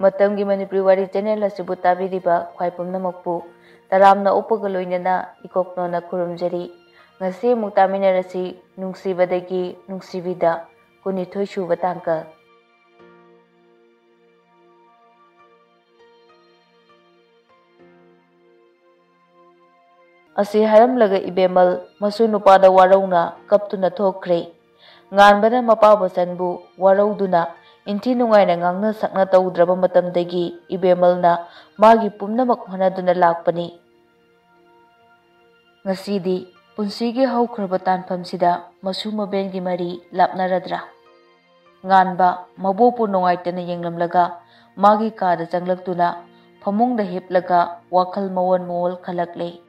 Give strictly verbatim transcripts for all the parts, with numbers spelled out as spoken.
ꯃꯇꯝꯒꯤ ꯃꯅꯤꯄꯨꯔꯤ ꯋꯥꯔꯤ ꯆꯦꯅꯦꯜ ꯑꯁꯤꯕꯨ ꯇꯥꯕꯤꯔꯤꯕ ꯈ꯭ꯋꯥꯏ ꯄꯨꯝꯅꯃꯛꯄꯨ ꯇꯔꯥꯝꯅ ꯑꯣꯛꯄꯒ ꯂꯣꯏꯅꯅ ꯏꯀꯣꯛꯅꯣꯅ ꯈꯨꯔꯨꯝꯖꯔꯤ꯫ ꯉꯁꯤ ꯑꯃꯨꯛ ꯇꯥꯃꯤꯟꯅꯔꯁꯤ ꯅꯨꯡꯁꯤꯕꯗꯒꯤ ꯅꯨꯡꯁꯤꯕꯤꯗ, ꯀꯨꯟꯅꯤꯊꯣꯏ ꯁꯨꯕ ꯇꯥꯡꯀꯛ꯫ ꯑꯁꯤ ꯍꯥꯏꯔꯝꯂꯒ ꯏꯕꯦꯝꯃꯜ ꯃꯁꯨ ꯅꯨꯄꯥꯗ ꯋꯥꯔꯧꯅ ꯀꯞꯇꯨꯅ ꯊꯣꯛꯈ꯭ꯔꯦ꯫ ꯉꯥꯟꯕꯅ ꯃꯄꯥ ꯕꯆꯟꯕꯨ ꯋꯥꯔꯧꯗꯨꯅ ꯏꯟꯊꯤ ꯅꯨꯡꯉꯥꯏꯅ ꯉꯥꯡꯅ ꯁꯛꯅ ꯇꯧꯗ꯭ꯔꯕ ꯃꯇꯝꯗꯒꯤ ꯏꯕꯦꯝꯃꯜꯅ ꯃꯥꯒꯤ ꯄꯨꯝꯅꯃꯛ ꯍꯣꯠꯅꯗꯨꯅ ꯂꯥꯛꯄꯅꯤ꯫ ꯉꯁꯤꯗꯤ ꯄꯨꯟꯁꯤꯒꯤ ꯍꯧꯈ꯭ꯔꯕ ꯇꯥꯟꯐꯝꯁꯤꯗ ꯃꯁꯨ ꯃꯕꯦꯟꯒꯤ ꯃꯔꯤ ꯂꯥꯞꯅꯔꯗ꯭ꯔꯥ? ꯉꯥꯟꯕ ꯃꯕꯣꯛꯄꯨ ꯅꯨꯡꯉꯥꯏꯇꯅ ꯌꯦꯡꯂꯝꯂꯒ ꯃꯥꯒꯤ ꯀꯥꯗ ꯆꯪꯂꯛꯇꯨꯅ ꯐꯃꯨꯡꯗ ꯍꯤꯞꯂꯒ ꯋꯥꯈꯜ ꯃꯑꯣꯟ ꯃꯑꯣꯜ ꯈꯜꯂꯛꯂꯦ꯫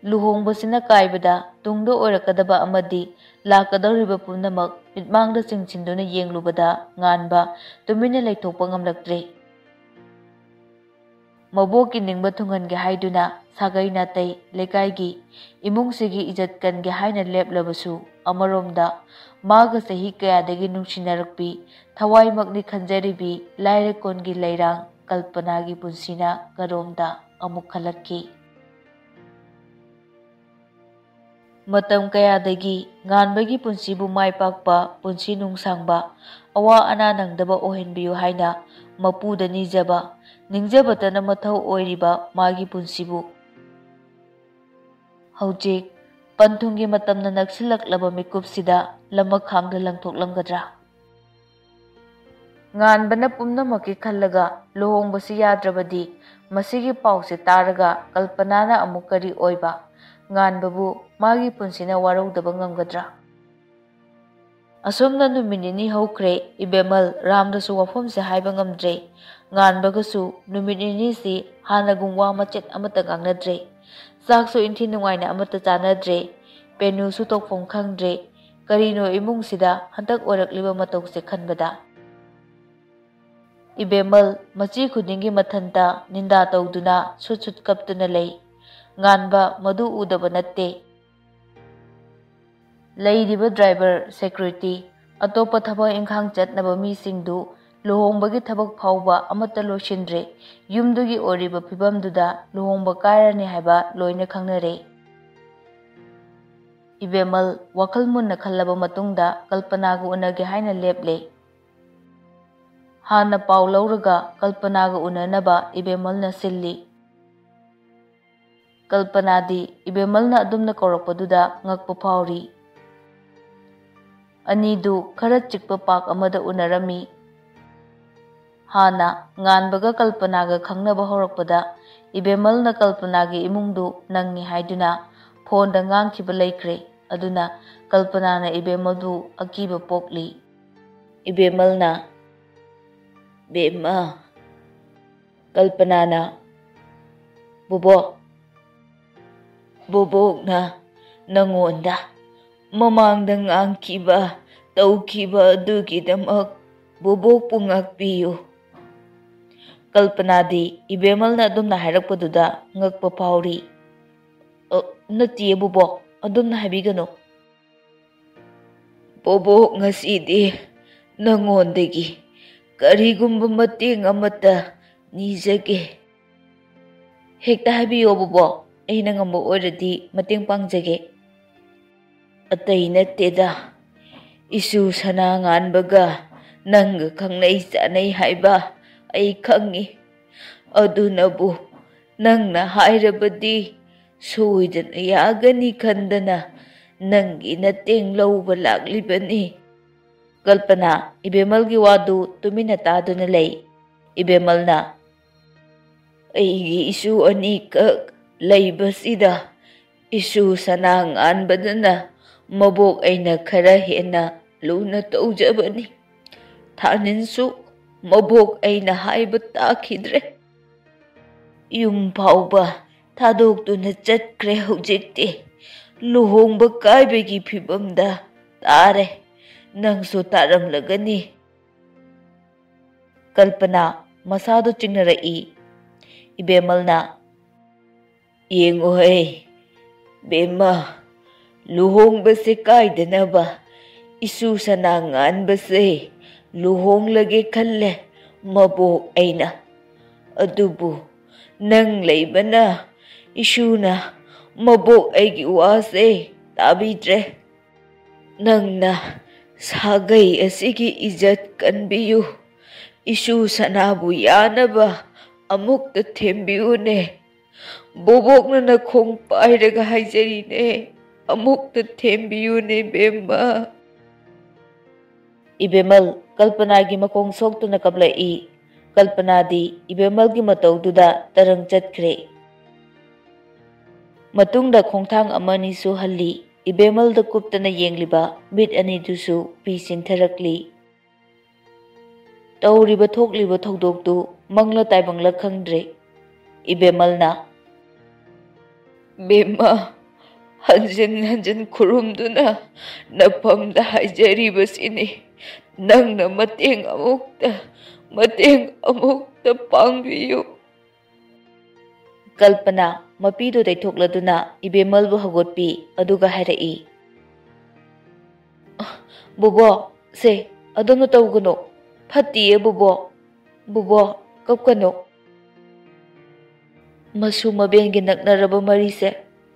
ꯂꯨꯍꯣꯡꯕꯁꯤꯅ ꯀꯥꯏꯕꯗ ꯇꯨꯡꯗ ꯑꯣꯏꯔꯛꯀꯗꯕ ꯑꯃꯗꯤ ꯂꯥꯛꯀꯗꯧꯔꯤꯕ ꯄꯨꯝꯅꯃꯛ ꯃꯤꯠꯃꯥꯡꯗ ꯆꯤꯡꯁꯤꯟꯗꯨꯅ ꯌꯦꯡꯂꯨꯕꯗ ꯉꯥꯟꯕ ꯇꯨꯃꯤꯟꯅ ꯂꯩꯊꯣꯛꯄ ꯉꯝꯂꯛꯇ꯭ꯔꯦ꯫ ꯃꯕꯣꯛꯀꯤ ꯅꯤꯡꯕ ꯊꯨꯡꯍꯟꯒꯦ ꯍꯥꯏꯗꯨꯅ ꯁꯥꯒꯩ ꯅꯥꯇꯩ ꯂꯩꯀꯥꯏꯒꯤ ꯏꯃꯨꯡꯁꯤꯒꯤ ꯏꯖꯠ ꯀꯟꯒꯦ ꯍꯥꯏꯅ ꯂꯦꯞꯂꯕꯁꯨ, ꯑꯃꯔꯣꯝꯗ ꯃꯥꯒ ꯆꯍꯤ ꯀꯌꯥꯗꯒꯤ ꯅꯨꯡꯁꯤꯅꯔꯛꯄꯤ, ꯊꯋꯥꯏꯃꯛꯅꯤ ꯈꯟꯖꯔꯤꯕꯤ ꯂꯥꯏꯔ ꯀꯣꯟꯒꯤ ꯂꯩꯔꯥꯡ ꯀꯜꯄꯅꯥꯒꯤ ꯄꯨꯟꯁꯤꯅ ꯀꯔꯣꯝꯗ ꯑꯃꯨꯛ ꯈꯜꯂꯛꯈꯤ꯫ ꯃꯇꯝ ꯀꯌꯥꯗꯒꯤ ꯉꯥꯟꯕꯒꯤ ꯄꯨꯟꯁꯤꯕꯨ ꯃꯥꯏ ꯄꯥꯛꯄ, ꯄꯨꯟꯁꯤ ꯅꯨꯡꯁꯥꯡꯕ, ꯑꯋꯥ ꯑꯅꯥ ꯅꯪꯗꯕ ꯑꯣꯏꯍꯟꯕꯤꯌꯨ ꯍꯥꯏꯅ ꯃꯄꯨꯗ ꯅꯤꯖꯕ, ꯅꯤꯡꯖꯕꯇꯅ ꯃꯊꯧ ꯑꯣꯏꯔꯤꯕ ꯃꯥꯒꯤ ꯄꯨꯟꯁꯤꯕꯨ ꯍꯧꯖꯤꯛ ꯄꯟꯊꯨꯡꯒꯤ ꯃꯇꯝꯅ ꯅꯛꯁꯤꯜꯂꯛꯂꯕ ꯃꯤꯀꯨꯞꯁꯤꯗ ꯂꯃꯈꯥꯡꯗ ꯂꯪꯊꯣꯛꯂꯝꯒꯗ꯭ꯔꯥ? ꯉꯥꯟꯕꯅ ꯄꯨꯝꯅꯃꯛꯀꯤ ꯈꯜꯂꯒ ꯂꯨꯍꯣꯡꯕꯁꯤ ꯌꯥꯗ꯭ꯔꯕꯗꯤ ꯃꯁꯤꯒꯤ ꯄꯥꯎꯁꯦ ꯇꯥꯔꯒ ꯀꯜꯄꯅꯥꯅ ꯑꯃꯨꯛ ꯀꯔꯤ ꯑꯣꯏꯕ? ꯉꯥꯟꯕꯕꯨ ꯃꯥꯒꯤ ꯄꯨꯟꯁꯤꯅ ꯋꯥꯔꯧꯗꯕ ꯉꯝꯒꯗ꯭ꯔꯥ? ꯑꯁꯨꯝꯅ ꯅꯨꯃꯤꯠ ꯅꯤꯅꯤ ꯍꯧꯈ꯭ꯔꯦ꯫ ꯏꯕꯦꯝꯃꯜ ꯔꯥꯝꯗꯁꯨ ꯋꯥꯐꯝꯁꯦ ꯍꯥꯏꯕ ꯉꯝꯗ꯭ꯔꯦ꯫ ꯉꯥꯟꯕꯒꯁꯨ ꯅꯨꯃꯤꯠ ꯅꯤꯅꯤꯁꯤ ꯍꯥꯟꯅꯒꯨꯝ ꯋꯥ ꯃꯆꯦꯠ ꯑꯃꯠꯇ ꯉꯥꯡꯅꯗ꯭ꯔꯦ꯫ ꯆꯥꯛꯁꯨ ꯏꯟꯊꯤ ꯅꯨꯡꯉꯥꯏꯅ ꯑꯃꯠꯇ ꯆꯥꯅꯗ꯭ꯔꯦ꯫ ꯄꯦꯅꯨꯁꯨ ꯇꯧꯐꯝ ꯈꯪꯗ꯭ꯔꯦ꯫ ꯀꯔꯤꯅꯣ ꯏꯃꯨꯡꯁꯤꯗ ꯍꯟꯗꯛ ꯑꯣꯏꯔꯛꯂꯤꯕ ꯃꯇꯧꯁꯦ ꯈꯟꯕꯗ? ꯏꯕꯦꯝꯃꯜ ꯃꯆꯤ ꯈꯨꯗꯤꯡꯒꯤ ꯃꯊꯟꯇ ꯅꯤꯟꯗꯥ ꯇꯧꯗꯨꯅ ꯁꯨꯠ ꯁꯨꯠ ꯀꯞꯇꯨꯅ ꯂꯩ꯫ ꯉꯥꯟꯕ ꯃꯗꯨ ꯎꯗꯕ ꯅꯠꯇꯦ꯫ ꯂꯩꯔꯤꯕ ꯗ꯭ꯔꯥꯏꯚꯔ, ꯁꯦꯀ꯭ꯌꯨꯔꯤꯇꯤ, ꯑꯇꯣꯞꯄ ꯊꯕꯛ ꯏꯪꯈꯥꯡ ꯆꯠꯅꯕ ꯃꯤꯁꯤꯡꯗꯨ ꯂꯨꯍꯣꯡꯕꯒꯤ ꯊꯕꯛ ꯐꯥꯎꯕ ꯑꯃꯠꯇ ꯂꯣꯏꯁꯤꯟꯗ꯭ꯔꯤ꯫ ꯌꯨꯝꯗꯨꯒꯤ ꯑꯣꯏꯔꯤꯕ ꯐꯤꯕꯝꯗꯨꯗ ꯂꯨꯍꯣꯡꯕ ꯀꯥꯏꯔꯅꯤ ꯍꯥꯏꯕ ꯂꯣꯏꯅ ꯈꯪꯅꯔꯦ꯫ ꯏꯕꯦꯃꯜ ꯋꯥꯈꯜ ꯃꯨꯟꯅ ꯈꯜꯂꯕ ꯃꯇꯨꯡꯗ ꯀꯜꯄꯅꯥꯒ ꯎꯅꯒꯦ ꯍꯥꯏꯅ ꯂꯦꯞꯂꯦ꯫ ꯍꯥꯟꯅ ꯄꯥꯎ ꯂꯧꯔꯒ ꯀꯜꯄꯅꯥꯒ ꯎꯅꯅꯕ ꯏꯕꯦꯃꯜꯅ ꯁꯤꯜꯂꯤ꯫ ꯀꯜꯄꯅꯥꯗꯤ ꯏꯕꯦꯃꯜꯅ ꯑꯗꯨꯝꯅ ꯀꯧꯔꯛꯄꯗꯨꯗ ꯉꯛꯄ ꯐꯥꯎꯔꯤ꯫ ꯑꯅꯤꯗꯨ ꯈꯔ ꯆꯤꯛꯄ ꯄꯥꯛ ꯑꯃꯗ ꯎꯅꯔꯝꯃꯤ꯫ ꯍꯥꯟꯅ ꯉꯥꯟꯕꯒ ꯀꯜꯄꯅꯥꯒ ꯈꯪꯅꯕ ꯍꯧꯔꯛꯄꯗ ꯏꯕꯦꯃꯜꯅ ꯀꯜꯄꯅꯥꯒꯤ ꯏꯃꯨꯡꯗꯨ ꯅꯪꯉꯤ ꯍꯥꯏꯗꯨꯅ ꯐꯣꯟꯗ ꯉꯥꯡꯈꯤꯕ ꯂꯩꯈ꯭ꯔꯦ꯫ ꯑꯗꯨꯅ ꯀꯜꯄꯅꯥꯅ ꯏꯕꯦꯃꯜꯕꯨ ꯑꯀꯤꯕ ꯄꯣꯛꯂꯤ꯫ ꯏꯕꯦꯃꯜꯅ, "ꯕꯦꯝꯃ," ꯀꯜꯄꯅꯥꯅ, "ꯕꯣꯕꯣꯛ, ꯕꯣꯕꯣꯛꯅ ꯅꯪꯉꯣꯟꯗ ꯃꯃꯥꯡꯗ ꯉꯥꯡꯈꯤꯕ, ꯇꯧꯈꯤꯕ ꯑꯗꯨꯒꯤꯗꯃꯛ ꯕꯣꯕꯣꯛꯄꯨ ꯉꯥꯛꯄꯤꯌꯨ꯫" ꯀꯜꯄꯅꯥꯗꯤ ꯏꯕꯦꯃꯜꯅ ꯑꯗꯨꯝꯅ ꯍꯥꯏꯔꯛꯄꯗꯨꯗ ꯉꯛꯄ ꯐꯥꯎꯔꯤ꯫ "ꯑ, ꯅꯠꯇꯤꯌꯦ ꯕꯣꯕꯣꯛ, ꯑꯗꯨꯝꯅ ꯍꯥꯏꯕꯤꯒꯅꯨ꯫ ꯕꯣꯕꯣꯛ, ꯉꯁꯤꯗꯤ ꯅꯪꯉꯣꯟꯗꯒꯤ ꯀꯔꯤꯒꯨꯝꯕ ꯃꯇꯦꯡ ꯑꯃꯠꯇ ꯅꯤꯖꯒꯦ꯫" "ꯍꯦꯛꯇ ꯍꯥꯏꯕꯤꯌꯣ ꯕꯣꯕꯣꯛ, ꯑꯩꯅ ꯉꯝꯕ ꯑꯣꯏꯔꯗꯤ ꯃꯇꯦꯡ ꯄꯥꯡꯖꯒꯦ꯫" "ꯑꯇꯩ ꯅꯠꯇꯦꯗ, ꯏꯁꯨ ꯁꯅꯥ ꯉꯥꯟꯕꯒ ꯅꯪꯒ ꯈꯪꯅꯩ ꯆꯥꯅꯩ ꯍꯥꯏꯕ ꯑꯩ ꯈꯪꯉꯤ꯫ ꯑꯗꯨꯅꯕꯨ ꯅꯪꯅ ꯍꯥꯏꯔꯕꯗꯤ ꯁꯣꯏꯗꯅ ꯌꯥꯒꯅꯤ ꯈꯟꯗꯅ ꯅꯪꯒꯤ ꯅꯇꯦꯡ ꯂꯧꯕ ꯂꯥꯛꯂꯤꯕꯅꯤ꯫" ꯀꯜꯄꯅꯥ ꯏꯕꯦꯃꯜꯒꯤ ꯋꯥꯗꯨ ꯇꯨꯃꯤꯟꯅ ꯇꯥꯗꯨꯅ ꯂꯩ꯫ ꯏꯕꯦꯃꯜꯅ, "ꯑꯩꯒꯤ ꯏꯁꯨ ꯑꯅꯤꯈꯛ ꯂꯩꯕꯁꯤꯗ ꯏꯁꯨ ꯁꯅꯥ ꯉꯥꯟꯕꯗꯅ ꯃꯕꯣꯛ ꯑꯩꯅ ꯈꯔ ꯍꯦꯟꯅ ꯂꯨꯅ ꯇꯧꯖꯕꯅꯤ꯫ ꯊꯥꯅꯤꯟꯁꯨ ꯃꯕꯣꯛ ꯑꯩꯅ ꯍꯥꯏꯕ ꯇꯥꯈꯤꯗ꯭ꯔꯦ꯫ ꯌꯨꯝ ꯐꯥꯎꯕ ꯊꯥꯗꯣꯛꯇꯨꯅ ꯆꯠꯈ꯭ꯔꯦ꯫ ꯍꯧꯖꯤꯛꯇꯤ ꯂꯨꯍꯣꯡꯕ ꯀꯥꯏꯕꯒꯤ ꯐꯤꯕꯝꯗ ꯇꯥꯔꯦ꯫ ꯅꯪꯁꯨ ꯇꯥꯔꯝꯂꯒꯅꯤ꯫" ꯀꯜꯄꯅꯥ ꯃꯁꯥꯗꯨ ꯆꯤꯡꯅꯔꯛꯏ꯫ ꯏꯕꯦꯃꯜꯅ, "ꯌꯦꯡꯉꯨꯍꯦ ꯕꯦꯝꯃ, ꯂꯨꯍꯣꯡꯕꯁꯦ ꯀꯥꯏꯗꯅꯕ ꯏꯁꯨ ꯁꯅꯥ ꯉꯥꯟꯕꯁꯦ ꯂꯨꯍꯣꯡꯂꯒꯦ ꯈꯜꯂꯦ ꯃꯕꯣꯛ ꯑꯩꯅ꯫ ꯑꯗꯨꯕꯨ ꯅꯪ ꯂꯩꯕꯅ ꯏꯁꯨꯅ ꯃꯕꯣꯛ ꯑꯩꯒꯤ ꯋꯥꯁꯦ ꯇꯥꯕꯤꯗ꯭ꯔꯦ꯫ ꯅꯪꯅ ꯁꯥꯒꯩ ꯑꯁꯤꯒꯤ ꯏꯖꯠ ꯀꯟꯕꯤꯌꯨ꯫ ꯏꯁꯨ ꯁꯅꯥꯕꯨ ꯌꯥꯅꯕ ꯑꯃꯨꯛꯇ ꯊꯦꯝꯕꯤꯌꯨꯅꯦ꯫ ꯕꯣꯕꯣꯛꯅ ꯅꯈꯣꯡ ꯄꯥꯏꯔꯒ ꯍꯥꯏꯖꯔꯤꯅꯦ, ꯑꯃꯨꯛꯇ ꯊꯦꯝꯕꯤꯌꯨꯅꯦ ꯕꯦꯝꯃ꯫ ꯏꯕꯦꯝꯃꯜ ꯀꯜꯄꯅꯥꯒꯤ ꯃꯈꯣꯡ ꯁꯣꯛꯇꯨꯅ ꯀꯞꯂꯛꯏ꯫ ꯀꯜꯄꯅꯥꯗꯤ ꯏꯕꯦꯝꯃꯜꯒꯤ ꯃꯇꯧꯗꯨꯗ ꯇꯔꯪ ꯆꯠꯈ꯭ꯔꯦ꯫ ꯃꯇꯨꯡꯗ ꯈꯣꯡꯊꯥꯡ ꯑꯃꯅꯤꯁꯨ ꯍꯜꯂꯤ꯫ ꯏꯕꯦꯝꯃꯜꯗ ꯀꯨꯞꯇꯅ ꯌꯦꯡꯂꯤꯕ ꯃꯤꯠ ꯑꯅꯤꯗꯨꯁꯨ ꯄꯤ ꯆꯤꯟꯊꯔꯛꯂꯤ꯫ ꯇꯧꯔꯤꯕ ꯊꯣꯛꯂꯤꯕ ꯊꯧꯗꯣꯛꯇꯨ ꯃꯪꯂ ꯇꯥꯏꯕꯪꯂ ꯈꯪꯗ꯭ꯔꯦ꯫ ꯏꯕꯦꯝꯃꯜꯅ, "ꯕꯦꯝꯃ, ꯍꯟꯖꯤꯟ ꯍꯟꯖꯤꯟ ꯈꯨꯔꯨꯝꯗꯨꯅ ꯅꯐꯝꯗ ꯍꯥꯏꯖꯔꯤꯕꯁꯤꯅꯤ, ꯅꯪꯅ ꯃꯇꯦꯡ ꯑꯃꯨꯛꯇ, ꯃꯇꯦꯡ ꯑꯃꯨꯛꯇ ꯄꯥꯡꯕꯤꯌꯨ꯫" ꯀꯜꯄꯅꯥ ꯃꯄꯤꯗꯨ ꯇꯩꯊꯣꯛꯂꯗꯨꯅ ꯏꯕꯦꯝꯃꯜꯕꯨ ꯍꯧꯒꯠꯄꯤ, ꯑꯗꯨꯒ ꯍꯥꯏꯔꯛꯏ, "ꯕꯣꯕꯣ, ꯁꯦ, ꯑꯗꯣꯝꯅ ꯇꯧꯒꯅꯨ꯫ ꯐꯠꯇꯤꯌꯦ ꯕꯣꯕꯣ꯫ ꯕꯣꯕꯣ, ꯀꯞꯀꯅꯨ꯫" ꯃꯁꯨ ꯃꯕꯦꯟꯒꯤ ꯅꯛꯅꯔꯕ ꯃꯔꯤꯁꯦ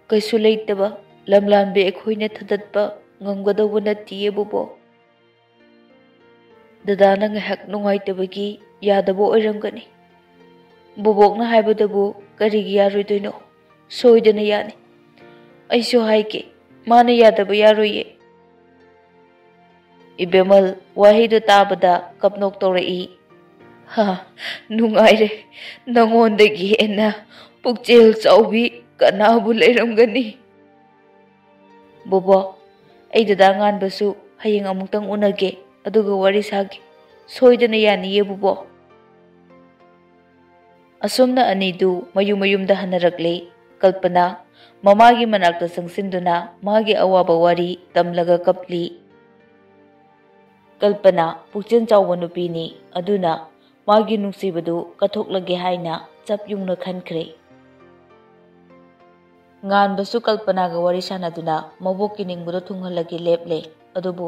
ꯀꯩꯁꯨ ꯂꯩꯇꯕ ꯂꯝꯂꯥꯟꯕꯤ ꯑꯩꯈꯣꯏꯅ ꯊꯗꯠꯄ ꯉꯝꯒꯗꯧꯕ ꯅꯠꯇꯤꯌꯦ ꯕꯣꯕꯣ꯫ ꯗꯗꯥꯅ ꯉꯥꯏꯍꯥꯛ ꯅꯨꯡꯉꯥꯏꯇꯕꯒꯤ ꯌꯥꯗꯕ ꯑꯣꯏꯔꯝꯒꯅꯤ꯫ ꯕꯣꯕꯣꯛꯅ ꯍꯥꯏꯕꯗꯕꯨ ꯀꯔꯤꯒꯤ ꯌꯥꯔꯣꯏꯗꯣꯏꯅꯣ? ꯁꯣꯏꯗꯅ ꯌꯥꯅꯤ꯫ ꯑꯩꯁꯨ ꯍꯥꯏꯒꯦ, ꯃꯥꯅ ꯌꯥꯗꯕ ꯌꯥꯔꯣꯏꯌꯦ꯫ ꯏꯕꯦꯝꯃꯜ ꯋꯥꯍꯩꯗꯨ ꯇꯥꯕꯗ ꯀꯞꯅꯣꯛ ꯇꯧꯔꯛꯏ꯫ "ꯍꯥ, ꯅꯨꯡꯉꯥꯏꯔꯦ꯫ ꯅꯉꯣꯟꯗꯒꯤ ꯍꯦꯟꯅ ꯄꯨꯛꯆꯦꯜ ꯆꯥꯎꯕꯤ ꯀꯅꯥꯕꯨ ꯂꯩꯔꯝꯒꯅꯤ?" "ꯕꯣꯕꯣ, ꯑꯩ ꯗꯗꯥ ꯉꯥꯟꯕꯁꯨ ꯍꯌꯦꯡ ꯑꯃꯨꯛꯇꯪ ꯎꯅꯒꯦ, ꯑꯗꯨꯒ ꯋꯥꯔꯤ ꯁꯥꯒꯦ꯫ ꯁꯣꯏꯗꯅ ꯌꯥꯅꯤꯌꯦ ꯕꯣꯕꯣ꯫" ꯑꯁꯨꯝꯅ ꯑꯅꯤꯗꯨ ꯃꯌꯨꯝ ꯃꯌꯨꯝꯗ ꯍꯟꯅꯔꯛꯂꯦ꯫ ꯀꯜꯄꯅꯥ ꯃꯃꯥꯒꯤ ꯃꯅꯥꯛꯇ ꯆꯪꯁꯤꯟꯗꯨꯅ ꯃꯥꯒꯤ ꯑꯋꯥꯕ ꯋꯥꯔꯤ ꯇꯝꯂꯒ ꯀꯞꯂꯤ꯫ ꯀꯜꯄꯅꯥ ꯄꯨꯛꯆꯦꯜ ꯆꯥꯎꯕ ꯅꯨꯄꯤꯅꯤ, ꯑꯗꯨꯅ ꯃꯥꯒꯤ ꯅꯨꯡꯁꯤꯕꯗꯨ ꯀꯠꯊꯣꯛꯂꯒꯦ ꯍꯥꯏꯅ ꯆꯞ ꯌꯨꯡꯅ ꯈꯟꯈ꯭ꯔꯦ꯫ ꯉꯥꯟꯕꯁꯨ ꯀꯜꯄꯅꯥꯒ ꯋꯥꯔꯤ ꯁꯥꯟꯅꯗꯨꯅ ꯃꯕꯣꯛꯀꯤ ꯅꯤꯡꯕꯗꯣ ꯊꯨꯡꯍꯜꯂꯒꯦ ꯂꯦꯞꯂꯦ꯫ ꯑꯗꯨꯕꯨ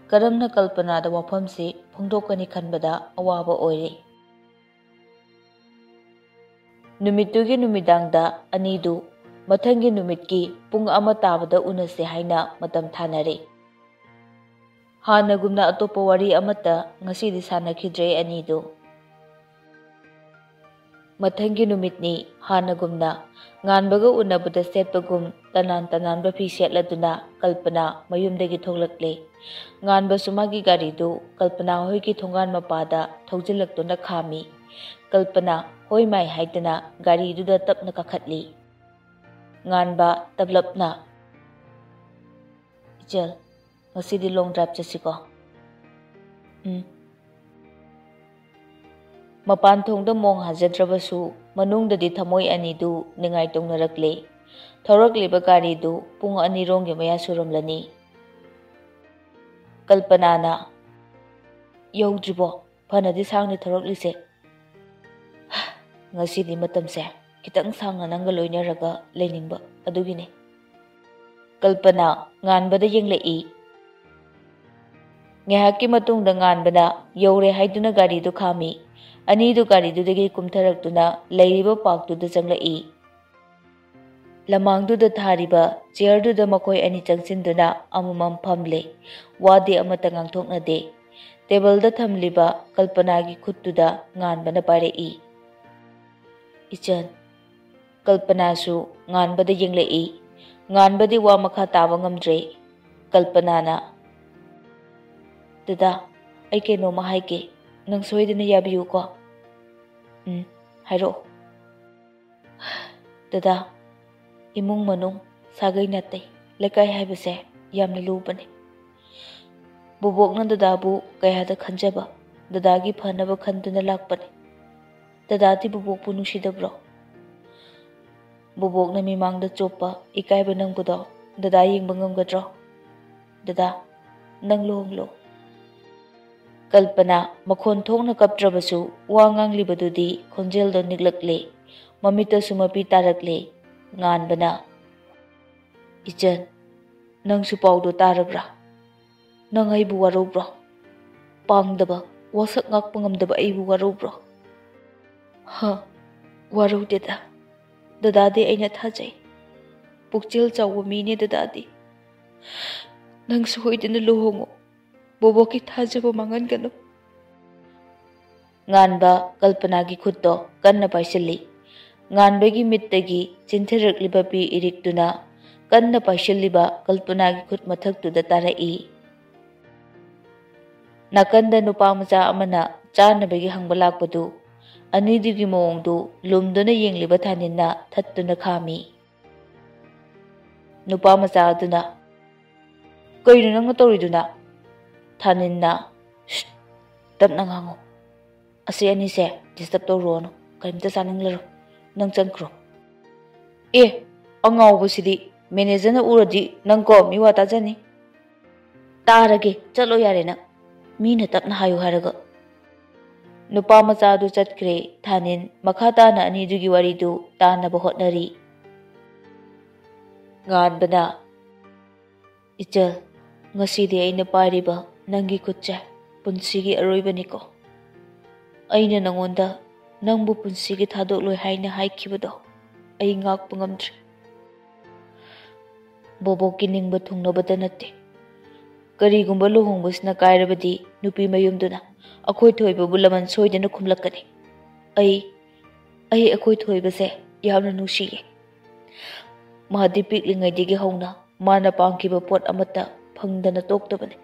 ꯀꯔꯝꯅ ꯀꯜꯄꯅꯥꯗ ꯋꯥꯐꯝꯁꯤ ꯐꯣꯡꯗꯣꯛꯀꯅꯤ ꯈꯟꯕꯗ ꯑꯋꯥꯕ ꯑꯣꯏꯔꯦ꯫ ꯅꯨꯃꯤꯠꯇꯨꯒꯤ ꯅꯨꯃꯤꯗꯥꯡꯗ ꯑꯅꯤꯗꯨ ꯃꯊꯪꯒꯤ ꯅꯨꯃꯤꯠꯀꯤ ꯄꯨꯡ ꯑꯃ ꯇꯥꯕꯗ ꯎꯅꯁꯦ ꯍꯥꯏꯅ ꯃꯇꯝ ꯊꯥꯅꯔꯦ꯫ ꯍꯥꯟꯅꯒꯨꯝꯅ ꯑꯇꯣꯞꯄ ꯋꯥꯔꯤ ꯑꯃꯠꯇ ꯉꯁꯤꯗꯤ ꯁꯥꯟꯅꯈꯤꯗ꯭ꯔꯦ ꯑꯅꯤꯗꯨ꯫ ꯃꯊꯪꯒꯤ ꯅꯨꯃꯤꯠꯅꯤ꯫ ꯍꯥꯟꯅꯒꯨꯝꯅ ꯉꯥꯟꯕꯒ ꯎꯅꯕꯗ ꯁꯦꯠꯄꯒꯨꯝ ꯇꯅꯥꯟ ꯇꯅꯥꯟꯕ ꯐꯤ ꯁꯦꯠꯂꯗꯨꯅ ꯀꯜꯄꯅꯥ ꯃꯌꯨꯝꯗꯒꯤ ꯊꯣꯛꯂꯛꯂꯦ꯫ ꯉꯥꯟꯕꯁꯨ ꯃꯥꯒꯤ ꯒꯥꯔꯤꯗꯨ ꯀꯜꯄꯅꯥ ꯍꯣꯏꯒꯤ ꯊꯣꯡꯒꯥꯟ ꯃꯄꯥꯗ ꯊꯧꯖꯤꯜꯂꯛꯇꯨꯅ ꯈꯥꯝꯃꯤ꯫ ꯀꯜꯄꯅꯥ "ꯍꯣꯏ ꯃꯥꯏ" ꯍꯥꯏꯗꯨꯅ ꯒꯥꯔꯤꯗꯨꯗ ꯇꯞꯅ ꯀꯥꯈꯠꯂꯤ꯫ ꯉꯥꯟꯕ ꯇꯞꯂꯞꯅ, "ꯏꯆꯜ, ꯉꯁꯤꯗꯤ long drive ꯆꯠꯁꯤꯀꯣ?" "ꯎꯝ꯫" ꯃꯄꯥꯟ ꯊꯣꯡꯗ ꯃꯣꯡ ꯍꯥꯖꯗ꯭ꯔꯕꯁꯨ ꯃꯅꯨꯡꯗꯗꯤ ꯊꯃꯣꯏ ꯑꯅꯤꯗꯨ ꯅꯤꯡꯉꯥꯏ ꯇꯧꯅꯔꯛꯂꯦ꯫ ꯊꯧꯔꯛꯂꯤꯕ ꯒꯥꯔꯤꯗꯨ ꯄꯨꯡ ꯑꯅꯤꯔꯣꯝꯒꯤ ꯃꯌꯥ ꯁꯨꯔꯝꯂꯅꯤ꯫ ꯀꯜꯄꯅꯥꯅ, "ꯌꯧꯗ꯭ꯔꯤꯕꯣ? ꯐꯅꯗꯤ ꯁꯥꯡꯅ ꯊꯧꯔꯛꯂꯤꯁꯦ꯫" "ꯉꯁꯤꯗꯤ ꯃꯇꯝꯁꯦ ꯈꯤꯇꯪ ꯁꯥꯡꯅ ꯅꯪꯒ ꯂꯣꯏꯅꯔꯒ ꯂꯩꯅꯤꯡꯕ ꯑꯗꯨꯒꯤꯅꯦ꯫" ꯀꯜꯄꯅꯥ ꯉꯥꯟꯕꯗ ꯌꯦꯡꯂꯛꯏ꯫ ꯉꯥꯏꯍꯥꯛꯀꯤ ꯃꯇꯨꯡꯗ ꯉꯥꯟꯕꯅ "ꯌꯧꯔꯦ" ꯍꯥꯏꯗꯨꯅ ꯒꯥꯔꯤꯗꯨ ꯈꯥꯝꯃꯤ꯫ ꯑꯅꯤꯗꯨ ꯒꯥꯔꯤꯗꯨꯗꯒꯤ ꯀꯨꯝꯊꯔꯛꯇꯨꯅ ꯂꯩꯔꯤꯕ parkꯇꯨꯗ ꯆꯪꯂꯛꯏ꯫ ꯂꯃꯥꯡꯗꯨꯗ ꯊꯥꯔꯤꯕ chairꯗꯨꯗ ꯃꯈꯣꯏ ꯑꯅꯤ ꯆꯪꯁꯤꯟꯗꯨꯅ ꯑꯃꯃꯝ ꯐꯝꯂꯦ꯫ ꯋꯥꯗꯤ ꯑꯃꯠꯇ ꯉꯥꯡꯊꯣꯛꯅꯗꯦ꯫ Tableꯗ ꯊꯝꯂꯤꯕ ꯀꯜꯄꯅꯥꯒꯤ ꯈꯨꯠꯇꯨꯗ ꯉꯥꯟꯕꯅ ꯄꯥꯏꯔꯛꯏ꯫ "ꯏꯆꯟ꯫" ꯀꯜꯄꯅꯥꯁꯨ ꯉꯥꯟꯕꯗ ꯌꯦꯡꯂꯛꯏ꯫ ꯉꯥꯟꯕꯗꯤ ꯋꯥ ꯃꯈꯥ ꯇꯥꯕ ꯉꯝꯗ꯭ꯔꯦ꯫ ꯀꯜꯄꯅꯥꯅ, "ꯗꯗꯥ, ꯑꯩ ꯀꯩꯅꯣꯝꯃ ꯍꯥꯏꯒꯦ, ꯅꯪ ꯁꯣꯏꯗꯅ ꯌꯥꯕꯤꯌꯨꯀꯣ꯫" "ꯎꯝ, ꯍꯥꯏꯔꯛꯑꯣ꯫" "ꯗꯗꯥ, ꯏꯃꯨꯡ ꯃꯅꯨꯡ, ꯁꯥꯒꯩ ꯅꯥꯇꯩ, ꯂꯩꯀꯥꯏ ꯍꯥꯏꯕꯁꯦ ꯌꯥꯝꯅ ꯂꯨꯕꯅꯤ꯫ ꯕꯣꯕꯣꯛꯅ ꯗꯗꯥꯕꯨ ꯀꯌꯥꯗ ꯈꯟꯖꯕ, ꯗꯗꯥꯒꯤ ꯐꯅꯕ ꯈꯟꯗꯨꯅ ꯂꯥꯛꯄꯅꯤ꯫ ꯗꯗꯥꯗꯤ ꯕꯣꯕꯣꯛꯄꯨ ꯅꯨꯡꯁꯤꯗꯕ꯭ꯔꯣ? ꯕꯣꯕꯣꯛꯅ ꯃꯤꯃꯥꯡꯗ ꯆꯣꯞꯄ, ꯏꯀꯥꯏꯕ ꯅꯪꯕꯗꯣ ꯗꯗꯥ ꯌꯦꯡꯕ ꯉꯝꯒꯗ꯭ꯔꯣ? ꯗꯗꯥ, ꯅꯪ ꯂꯨꯍꯣꯡꯂꯣ꯫" ꯀꯜꯄꯅꯥ ꯃꯈꯣꯟ ꯊꯣꯛꯅ ꯀꯞꯇ꯭ꯔꯕꯁꯨ ꯋꯥ ꯉꯥꯡꯂꯤꯕꯗꯨꯗꯤ ꯈꯣꯟꯖꯦꯜꯗꯣ ꯅꯤꯛꯂꯛꯂꯦ꯫ ꯃꯃꯤꯠꯇꯁꯨ ꯃꯄꯤ ꯇꯥꯔꯛꯂꯦ꯫ ꯉꯥꯟꯕꯅ, "ꯏꯆꯟ, ꯅꯪꯁꯨ ꯄꯥꯎꯗꯣ ꯇꯥꯔꯕ꯭ꯔꯥ? ꯅꯪ ꯑꯩꯕꯨ ꯋꯥꯔꯧꯕ꯭ꯔꯣ?" ꯄꯥꯡꯗꯕ, ꯋꯥꯁꯛ ꯉꯥꯛꯄ ꯉꯝꯗꯕ ꯑꯩꯕꯨ ꯋꯥꯔꯧꯕ꯭ꯔꯣ? ꯍ, ꯋꯥꯔꯧꯗꯦꯗ꯫ ꯗꯗꯥꯗꯤ ꯑꯩꯅ ꯊꯥꯖꯩ꯫ ꯄꯨꯛꯆꯦꯜ ꯆꯥꯎꯕ ꯃꯤꯅꯦ ꯗꯗꯥꯗꯤ꯫ ꯅꯪ ꯁꯣꯏꯗꯅ ꯂꯨꯍꯣꯡꯉꯨ꯫ ꯕꯣꯕꯣꯛꯀꯤ ꯊꯥꯖꯕ ꯃꯥꯡꯍꯟꯒꯅꯨ꯫ ꯉꯥꯟꯕ ꯀꯜꯄꯅꯥꯒꯤ ꯈꯨꯠꯇꯣ ꯀꯟꯅ ꯄꯥꯏꯁꯤꯜꯂꯤ꯫ ꯉꯥꯟꯕꯒꯤ ꯃꯤꯠꯇꯒꯤ ꯆꯤꯟꯊꯔꯛꯂꯤꯕ ꯄꯤ ꯏꯔꯤꯛꯇꯨꯅ ꯀꯟꯅ ꯄꯥꯏꯁꯤꯜꯂꯤꯕ ꯀꯜꯄꯅꯥꯒꯤ ꯈꯨꯠ ꯃꯊꯛꯇꯨꯗ ꯇꯥꯔꯛꯏ꯫ ꯅꯥꯀꯟꯗ ꯅꯨꯄꯥ ꯃꯆꯥ ꯑꯃꯅ ꯆꯥꯅꯕꯒꯤ ꯍꯪꯕ ꯂꯥꯛꯄꯗꯨ, ꯑꯅꯤꯗꯨꯒꯤ ꯃꯑꯣꯡꯗꯨ ꯂꯨꯝꯗꯨꯅ ꯌꯦꯡꯂꯤꯕ ꯊꯥꯅꯤꯟꯅ ꯊꯠꯇꯨꯅ ꯈꯥꯝꯃꯤ꯫ ꯅꯨꯄꯥ ꯃꯆꯥ ꯑꯗꯨꯅ, "ꯀꯩꯅꯣ ꯅꯪꯅ ꯇꯧꯔꯤꯗꯨꯅ?" ꯊꯥꯅꯤꯟꯅ, "ꯁ꯭ꯠ, ꯇꯞꯅ ꯉꯥꯡꯉꯨ꯫ ꯑꯁꯤ ꯑꯅꯤꯁꯦ ꯗꯤꯁꯇꯔꯕ ꯇꯧꯔꯨꯔꯅꯨ, ꯀꯔꯤꯝꯇ ꯆꯥꯅꯤꯡꯂꯔꯣꯏ꯫ ꯅꯪ ꯆꯪꯈ꯭ꯔꯣ꯫" "ꯑꯦ, ꯑꯉꯥꯎꯕꯁꯤꯗꯤ, ꯃꯦꯅꯦꯖꯔꯅ ꯎꯔꯗꯤ ꯅꯪꯀꯣ ꯃꯤꯋꯥ ꯇꯥꯖꯅꯤ꯫" "ꯇꯥꯔꯒꯦ, ꯆꯠꯂꯣ ꯌꯥꯔꯦ ꯅꯪ꯫ ꯃꯤꯅ ꯇꯞꯅ ꯍꯥꯏꯌꯨ ꯍꯥꯏꯔꯒ꯫" ꯅꯨꯄꯥ ꯃꯆꯥꯗꯨ ꯆꯠꯈ꯭ꯔꯦ꯫ ꯊꯥꯅꯤꯟ ꯃꯈꯥ ꯇꯥꯅ ꯑꯅꯤꯗꯨꯒꯤ ꯋꯥꯔꯤꯗꯨ ꯇꯥꯅꯕ ꯍꯣꯠꯅꯔꯤ꯫ ꯉꯥꯟꯕꯅ, "ꯏꯆꯜ, ꯉꯁꯤꯗꯤ ꯑꯩꯅ ꯄꯥꯏꯔꯤꯕ ꯅꯪꯒꯤ ꯈꯨꯠꯁꯦ ꯄꯨꯟꯁꯤꯒꯤ ꯑꯔꯣꯏꯕꯅꯤꯀꯣ꯫ ꯑꯩꯅ ꯅꯉꯣꯟꯗ ꯅꯪꯕꯨ ꯄꯨꯟꯁꯤꯒꯤ ꯊꯥꯗꯣꯛꯂꯣꯏ ꯍꯥꯏꯅ ꯍꯥꯏꯈꯤꯕꯗꯣ ꯑꯩ ꯉꯥꯛꯄ ꯉꯝꯗ꯭ꯔꯦ꯫ ꯕꯣꯕꯣꯛꯀꯤ ꯅꯤꯡꯕ ꯊꯨꯡꯅꯕꯇ ꯅꯠꯇꯦ꯫ ꯀꯔꯤꯒꯨꯝꯕ ꯂꯨꯍꯣꯡꯕꯁꯤꯅ ꯀꯥꯏꯔꯕꯗꯤ ꯅꯨꯄꯤ ꯃꯌꯨꯝꯗꯨꯅ ꯑꯩꯈꯣꯏ ꯊꯣꯏꯕꯕꯨ ꯂꯃꯟ ꯁꯣꯏꯗꯅ ꯈꯨꯝꯂꯛꯀꯅꯤ꯫ ꯑꯩ, ꯑꯩ ꯑꯩꯈꯣꯏ ꯊꯣꯏꯕꯁꯦ ꯌꯥꯝꯅ ꯅꯨꯡꯁꯤꯌꯦ꯫ ꯃꯥꯗꯤ ꯄꯤꯛꯂꯤꯉꯩꯗꯒꯤ ꯍꯧꯅ ꯃꯥꯅ ꯄꯥꯝꯈꯤꯕ ꯄꯣꯠ ꯑꯃꯠꯇ ꯐꯪꯗꯅ ꯇꯣꯛꯇꯕꯅꯤ꯫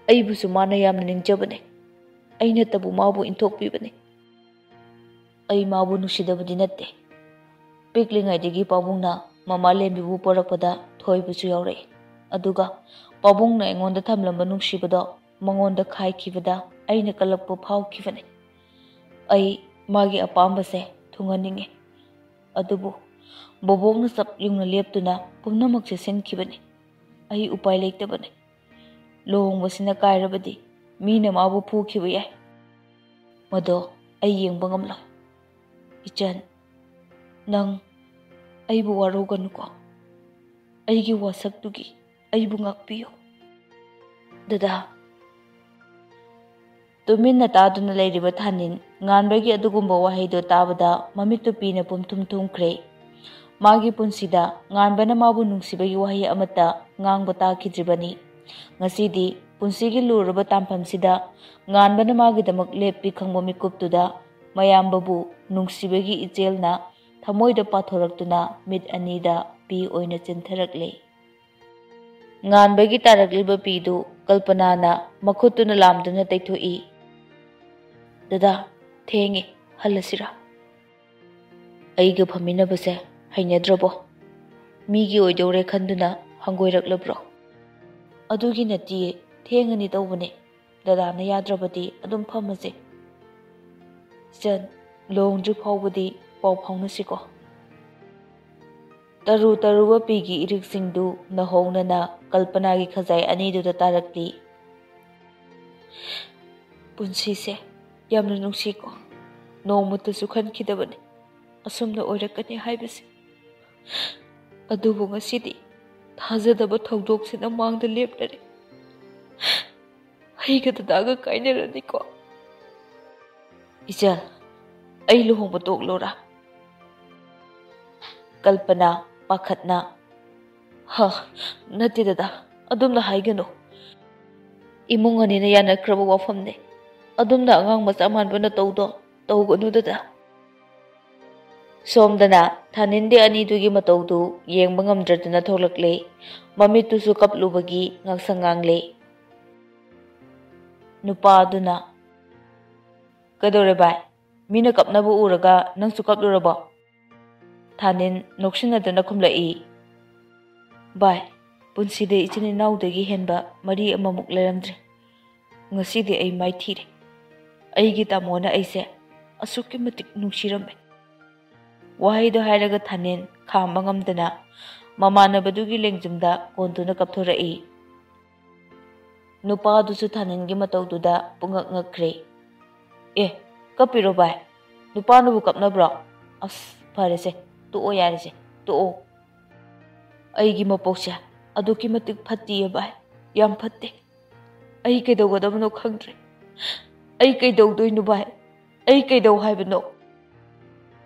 ꯑꯩꯕꯨꯁꯨ ꯃꯥꯅ ꯌꯥꯝꯅ ꯅꯤꯡꯖꯕꯅꯤ꯫ ꯑꯩꯅꯇꯕꯨ ꯃꯥꯕꯨ ꯏꯟꯊꯣꯛꯄꯤꯕꯅꯤ꯫ ꯑꯩ ꯃꯥꯕꯨ ꯅꯨꯡꯁꯤꯗꯕꯗꯤ ꯅꯠꯇꯦ꯫ ꯄꯤꯛꯂꯤꯉꯩꯗꯒꯤ ꯄꯥꯕꯨꯡꯅ ꯃꯃꯥ ꯂꯦꯝꯕꯤꯕꯨ ꯄꯣꯔꯛꯄꯗ ꯊꯣꯏꯕꯁꯨ ꯌꯥꯎꯔꯛꯏ꯫ ꯑꯗꯨꯒ ꯄꯥꯕꯨꯡꯅ ꯑꯩꯉꯣꯟꯗ ꯊꯝꯂꯝꯕ ꯅꯨꯡꯁꯤꯕꯗꯣ ꯃꯉꯣꯟꯗ ꯈꯥꯏꯈꯤꯕꯗ ꯑꯩꯅ ꯀꯜꯂꯛꯄ ꯐꯥꯎꯈꯤꯕꯅꯤ꯫ ꯑꯩ ꯃꯥꯒꯤ ꯑꯄꯥꯝꯕꯁꯦ ꯊꯨꯡꯍꯟꯅꯤꯡꯉꯤ꯫ ꯑꯗꯨꯕꯨ ꯕꯣꯕꯣꯛꯅ ꯆꯞ ꯌꯨꯡꯅ ꯂꯦꯞꯇꯨꯅ ꯄꯨꯝꯅꯃꯛꯁꯦ ꯁꯤꯟꯈꯤꯕꯅꯤ꯫ ꯑꯩ ꯎꯄꯥꯏ ꯂꯩꯇꯕꯅꯤ꯫ ꯂꯨꯍꯣꯡꯕꯁꯤꯅ ꯀꯥꯏꯔꯕꯗꯤ ꯃꯤꯅ ꯃꯥꯕꯨ ꯐꯨꯈꯤꯕ ꯌꯥꯏ꯫ ꯃꯗꯣ ꯑꯩ ꯌꯦꯡꯕ ꯉꯝꯂꯣꯏ꯫ ꯏꯆꯟ, ꯅꯪ ꯑꯩꯕꯨ ꯋꯥꯔꯧꯒꯅꯨꯀꯣ꯫ ꯑꯩꯒꯤ ꯋꯥꯁꯛꯇꯨꯒꯤ ꯑꯩꯕꯨ ꯉꯥꯛꯄꯤꯌꯨ꯫" "ꯗꯗꯥ, ꯇꯨꯃꯤꯟꯅ ꯇꯥꯗꯨꯅ ꯂꯩꯔꯤꯕ ꯊꯥꯅꯤꯟ ꯉꯥꯟꯕꯒꯤ ꯑꯗꯨꯒꯨꯝꯕ ꯋꯥꯍꯩꯗꯣ ꯇꯥꯕꯗ ꯃꯃꯤꯠꯇꯨ ꯄꯤꯅ ꯄꯨꯝꯊꯨꯝ ꯊꯨꯝꯈ꯭ꯔꯦ꯫ ꯃꯥꯒꯤ ꯄꯨꯟꯁꯤꯗ ꯉꯥꯟꯕꯅ ꯃꯥꯕꯨ ꯅꯨꯡꯁꯤꯕꯒꯤ ꯋꯥꯍꯩ ꯑꯃꯠꯇ ꯉꯥꯡꯕ ꯇꯥꯈꯤꯗ꯭ꯔꯤꯕꯅꯤ꯫ ꯉꯁꯤꯗꯤ ꯄꯨꯟꯁꯤꯒꯤ ꯂꯨꯔꯕ ꯇꯥꯟꯐꯝꯁꯤꯗ ꯉꯥꯟꯕꯅ ꯃꯥꯒꯤꯗꯃꯛ ꯂꯦꯞꯄꯤ ꯈꯪꯕ ꯃꯤꯀꯨꯞꯇꯨꯗ ꯃꯌꯥꯝꯕꯕꯨ ꯅꯨꯡꯁꯤꯕꯒꯤ ꯏꯆꯦꯜꯅ ꯊꯃꯣꯏꯗ ꯄꯥꯊꯣꯔꯛꯇꯨꯅ ꯃꯤꯠ ꯑꯅꯤꯗ ꯄꯤ ꯑꯣꯏꯅ ꯆꯦꯟꯊꯔꯛꯂꯦ꯫ ꯉꯥꯟꯕꯒꯤ ꯇꯥꯔꯛꯂꯤꯕ ꯄꯤꯗꯨ ꯀꯜꯄꯅꯥꯅ ꯃꯈꯨꯠꯇꯨꯅ ꯂꯥꯝꯗꯨꯅ ꯇꯩꯊꯣꯛꯏ꯫ "ꯗꯗꯥ, ꯊꯦꯡꯉꯦ, ꯍꯜꯂꯁꯤꯔꯥ?" "ꯑꯩꯒ ꯐꯝꯃꯤꯟꯅꯕꯁꯦ ꯍꯩꯅꯗ꯭ꯔꯕꯣ? ꯃꯤꯒꯤ ꯑꯣꯏꯗꯧꯔꯦ ꯈꯟꯗꯨꯅ ꯍꯪꯒꯣꯏꯔꯛꯂꯕ꯭ꯔꯣ?" "ꯑꯗꯨꯒꯤ ꯅꯠꯇꯤꯌꯦ, ꯊꯦꯡꯉꯅꯤ ꯇꯧꯕꯅꯦ꯫ ꯗꯗꯥꯅ ꯌꯥꯗ꯭ꯔꯕꯗꯤ ꯑꯗꯨꯝ ꯐꯝꯃꯁꯦ꯫ ꯏꯆꯟ, ꯂꯨꯍꯣꯡꯗ꯭ꯔꯤ ꯐꯥꯎꯕꯗꯤ ꯄꯥꯎ ꯐꯥꯎꯅꯁꯤꯀꯣ꯫" ꯇꯔꯨ ꯇꯔꯨꯕ ꯄꯤꯒꯤ ꯏꯔꯤꯛꯁꯤꯡꯗꯨ ꯅꯍꯧꯅꯅ ꯀꯜꯄꯅꯥꯒꯤ ꯈꯖꯥꯏ ꯑꯅꯤꯗꯨꯗ ꯇꯥꯔꯛꯂꯤ꯫ "ꯄꯨꯟꯁꯤꯁꯦ ꯌꯥꯝꯅ ꯅꯨꯡꯁꯤꯀꯣ꯫ ꯅꯣꯡꯃꯇꯁꯨ ꯈꯟꯈꯤꯗꯕꯅꯤ ꯑꯁꯨꯝꯅ ꯑꯣꯏꯔꯛꯀꯅꯤ ꯍꯥꯏꯕꯁꯦ꯫ ꯑꯗꯨꯕꯨ ꯉꯁꯤꯗꯤ ꯊꯥꯖꯗꯕ ꯊꯧꯗꯣꯛꯁꯤꯅ ꯃꯥꯡꯗ ꯂꯦꯞꯂꯔꯦ꯫ ꯑꯩꯒ ꯗꯗꯥꯒ ꯀꯥꯏꯅꯔꯅꯤꯀꯣ꯫" "ꯏꯆꯜ, ꯑꯩ ꯂꯨꯍꯣꯡꯕ ꯇꯣꯛꯂꯣꯔꯥ?" ꯀꯜꯄꯅꯥ, ꯄꯥꯈꯠꯅ, "ꯍ, ꯅꯠꯇꯦ ꯗꯗꯥ, ꯑꯗꯨꯝꯅ ꯍꯥꯏꯒꯅꯨ꯫ ꯏꯃꯨꯡ ꯑꯅꯤꯅ ꯌꯥꯅꯈ꯭ꯔꯕ ꯋꯥꯐꯝꯅꯦ꯫ ꯑꯗꯨꯝꯅ ꯑꯉꯥꯡ ꯃꯆꯥ ꯃꯥꯟꯕ ꯅꯇꯧꯗꯣ ꯇꯧꯒꯅꯨ ꯗꯗꯥ꯫" ꯁꯣꯝꯗꯅ ꯊꯥꯅꯤꯟꯗꯤ ꯑꯅꯤꯗꯨꯒꯤ ꯃꯇꯧꯗꯨ ꯌꯦꯡꯕ ꯉꯝꯗ꯭ꯔꯗꯨꯅ ꯊꯣꯛꯂꯛꯂꯦ꯫ ꯃꯃꯤꯠꯇꯨꯁꯨ ꯀꯞꯂꯨꯕꯒꯤ ꯉꯥꯡꯁꯪ ꯉꯥꯡꯂꯦ꯫ ꯅꯨꯄꯥꯗꯨꯅ, "ꯀꯩꯗꯧꯔꯦ ꯚꯥꯏ? ꯃꯤꯅ ꯀꯞꯅꯕ ꯎꯔꯒ ꯅꯪꯁꯨ ꯀꯞꯂꯨꯔꯕꯣ?" ꯊꯥꯅꯤꯟ ꯅꯣꯛꯁꯤꯟꯅꯗꯨꯅ ꯈꯨꯝꯂꯛꯏ꯫ "ꯚꯥꯏ, ꯄꯨꯟꯁꯤꯗ ꯏꯆꯤꯟ ꯏꯅꯥꯎꯗꯒꯤ ꯍꯦꯟꯕ ꯃꯔꯤ ꯑꯃꯃꯨꯛ ꯂꯩꯔꯝꯗ꯭ꯔꯦ꯫ ꯉꯁꯤꯗꯤ ꯑꯩ ꯃꯥꯏꯊꯤꯔꯦ꯫ ꯑꯩꯒꯤ ꯇꯥꯃꯣꯅ ꯑꯩꯁꯦ ꯑꯁꯨꯛꯀꯤ ꯃꯇꯤꯛ ꯅꯨꯡꯁꯤꯔꯝꯃꯦ꯫" ꯋꯥꯍꯩꯗꯣ ꯍꯥꯏꯔꯒ ꯊꯥꯅꯤꯟ ꯈꯥꯝꯕ ꯉꯝꯗꯅ ꯃꯃꯥꯟꯅꯕꯗꯨꯒꯤ ꯂꯦꯡꯖꯨꯝꯗ ꯀꯣꯟꯗꯨꯅ ꯀꯞꯊꯣꯔꯛꯏ꯫ ꯅꯨꯄꯥꯗꯨꯁꯨ ꯊꯥꯅꯤꯟꯒꯤ ꯃꯇꯧꯗꯨꯗ ꯄꯨꯡꯉꯛ ꯉꯛꯈ꯭ꯔꯦ꯫ "ꯑꯦ, ꯀꯞꯄꯤꯔꯣ ꯚꯥꯏ? ꯅꯨꯄꯥꯅꯕꯨ ꯀꯞꯅꯕ꯭ꯔꯣ? ꯑꯁ, ꯐꯔꯦꯁꯦ, ꯇꯣꯛꯑꯣ ꯌꯥꯔꯦꯁꯦ, ꯇꯣꯛꯑꯣ꯫ ꯑꯩꯒꯤ ꯃꯄꯣꯛꯁꯦ ꯑꯗꯨꯛꯀꯤ ꯃꯇꯤꯛ ꯐꯠꯇꯤꯌꯦ ꯚꯥꯏ, ꯌꯥꯝ ꯐꯠꯇꯦ꯫ ꯑꯩ ꯀꯩꯗꯧꯒꯗꯕꯅꯣ ꯈꯪꯗ꯭ꯔꯦ꯫ ꯑꯩ ꯀꯩꯗꯧꯗꯣꯏꯅꯣ ꯚꯥꯏ? ꯑꯩ ꯀꯩꯗꯧ ꯍꯥꯏꯕꯅꯣ?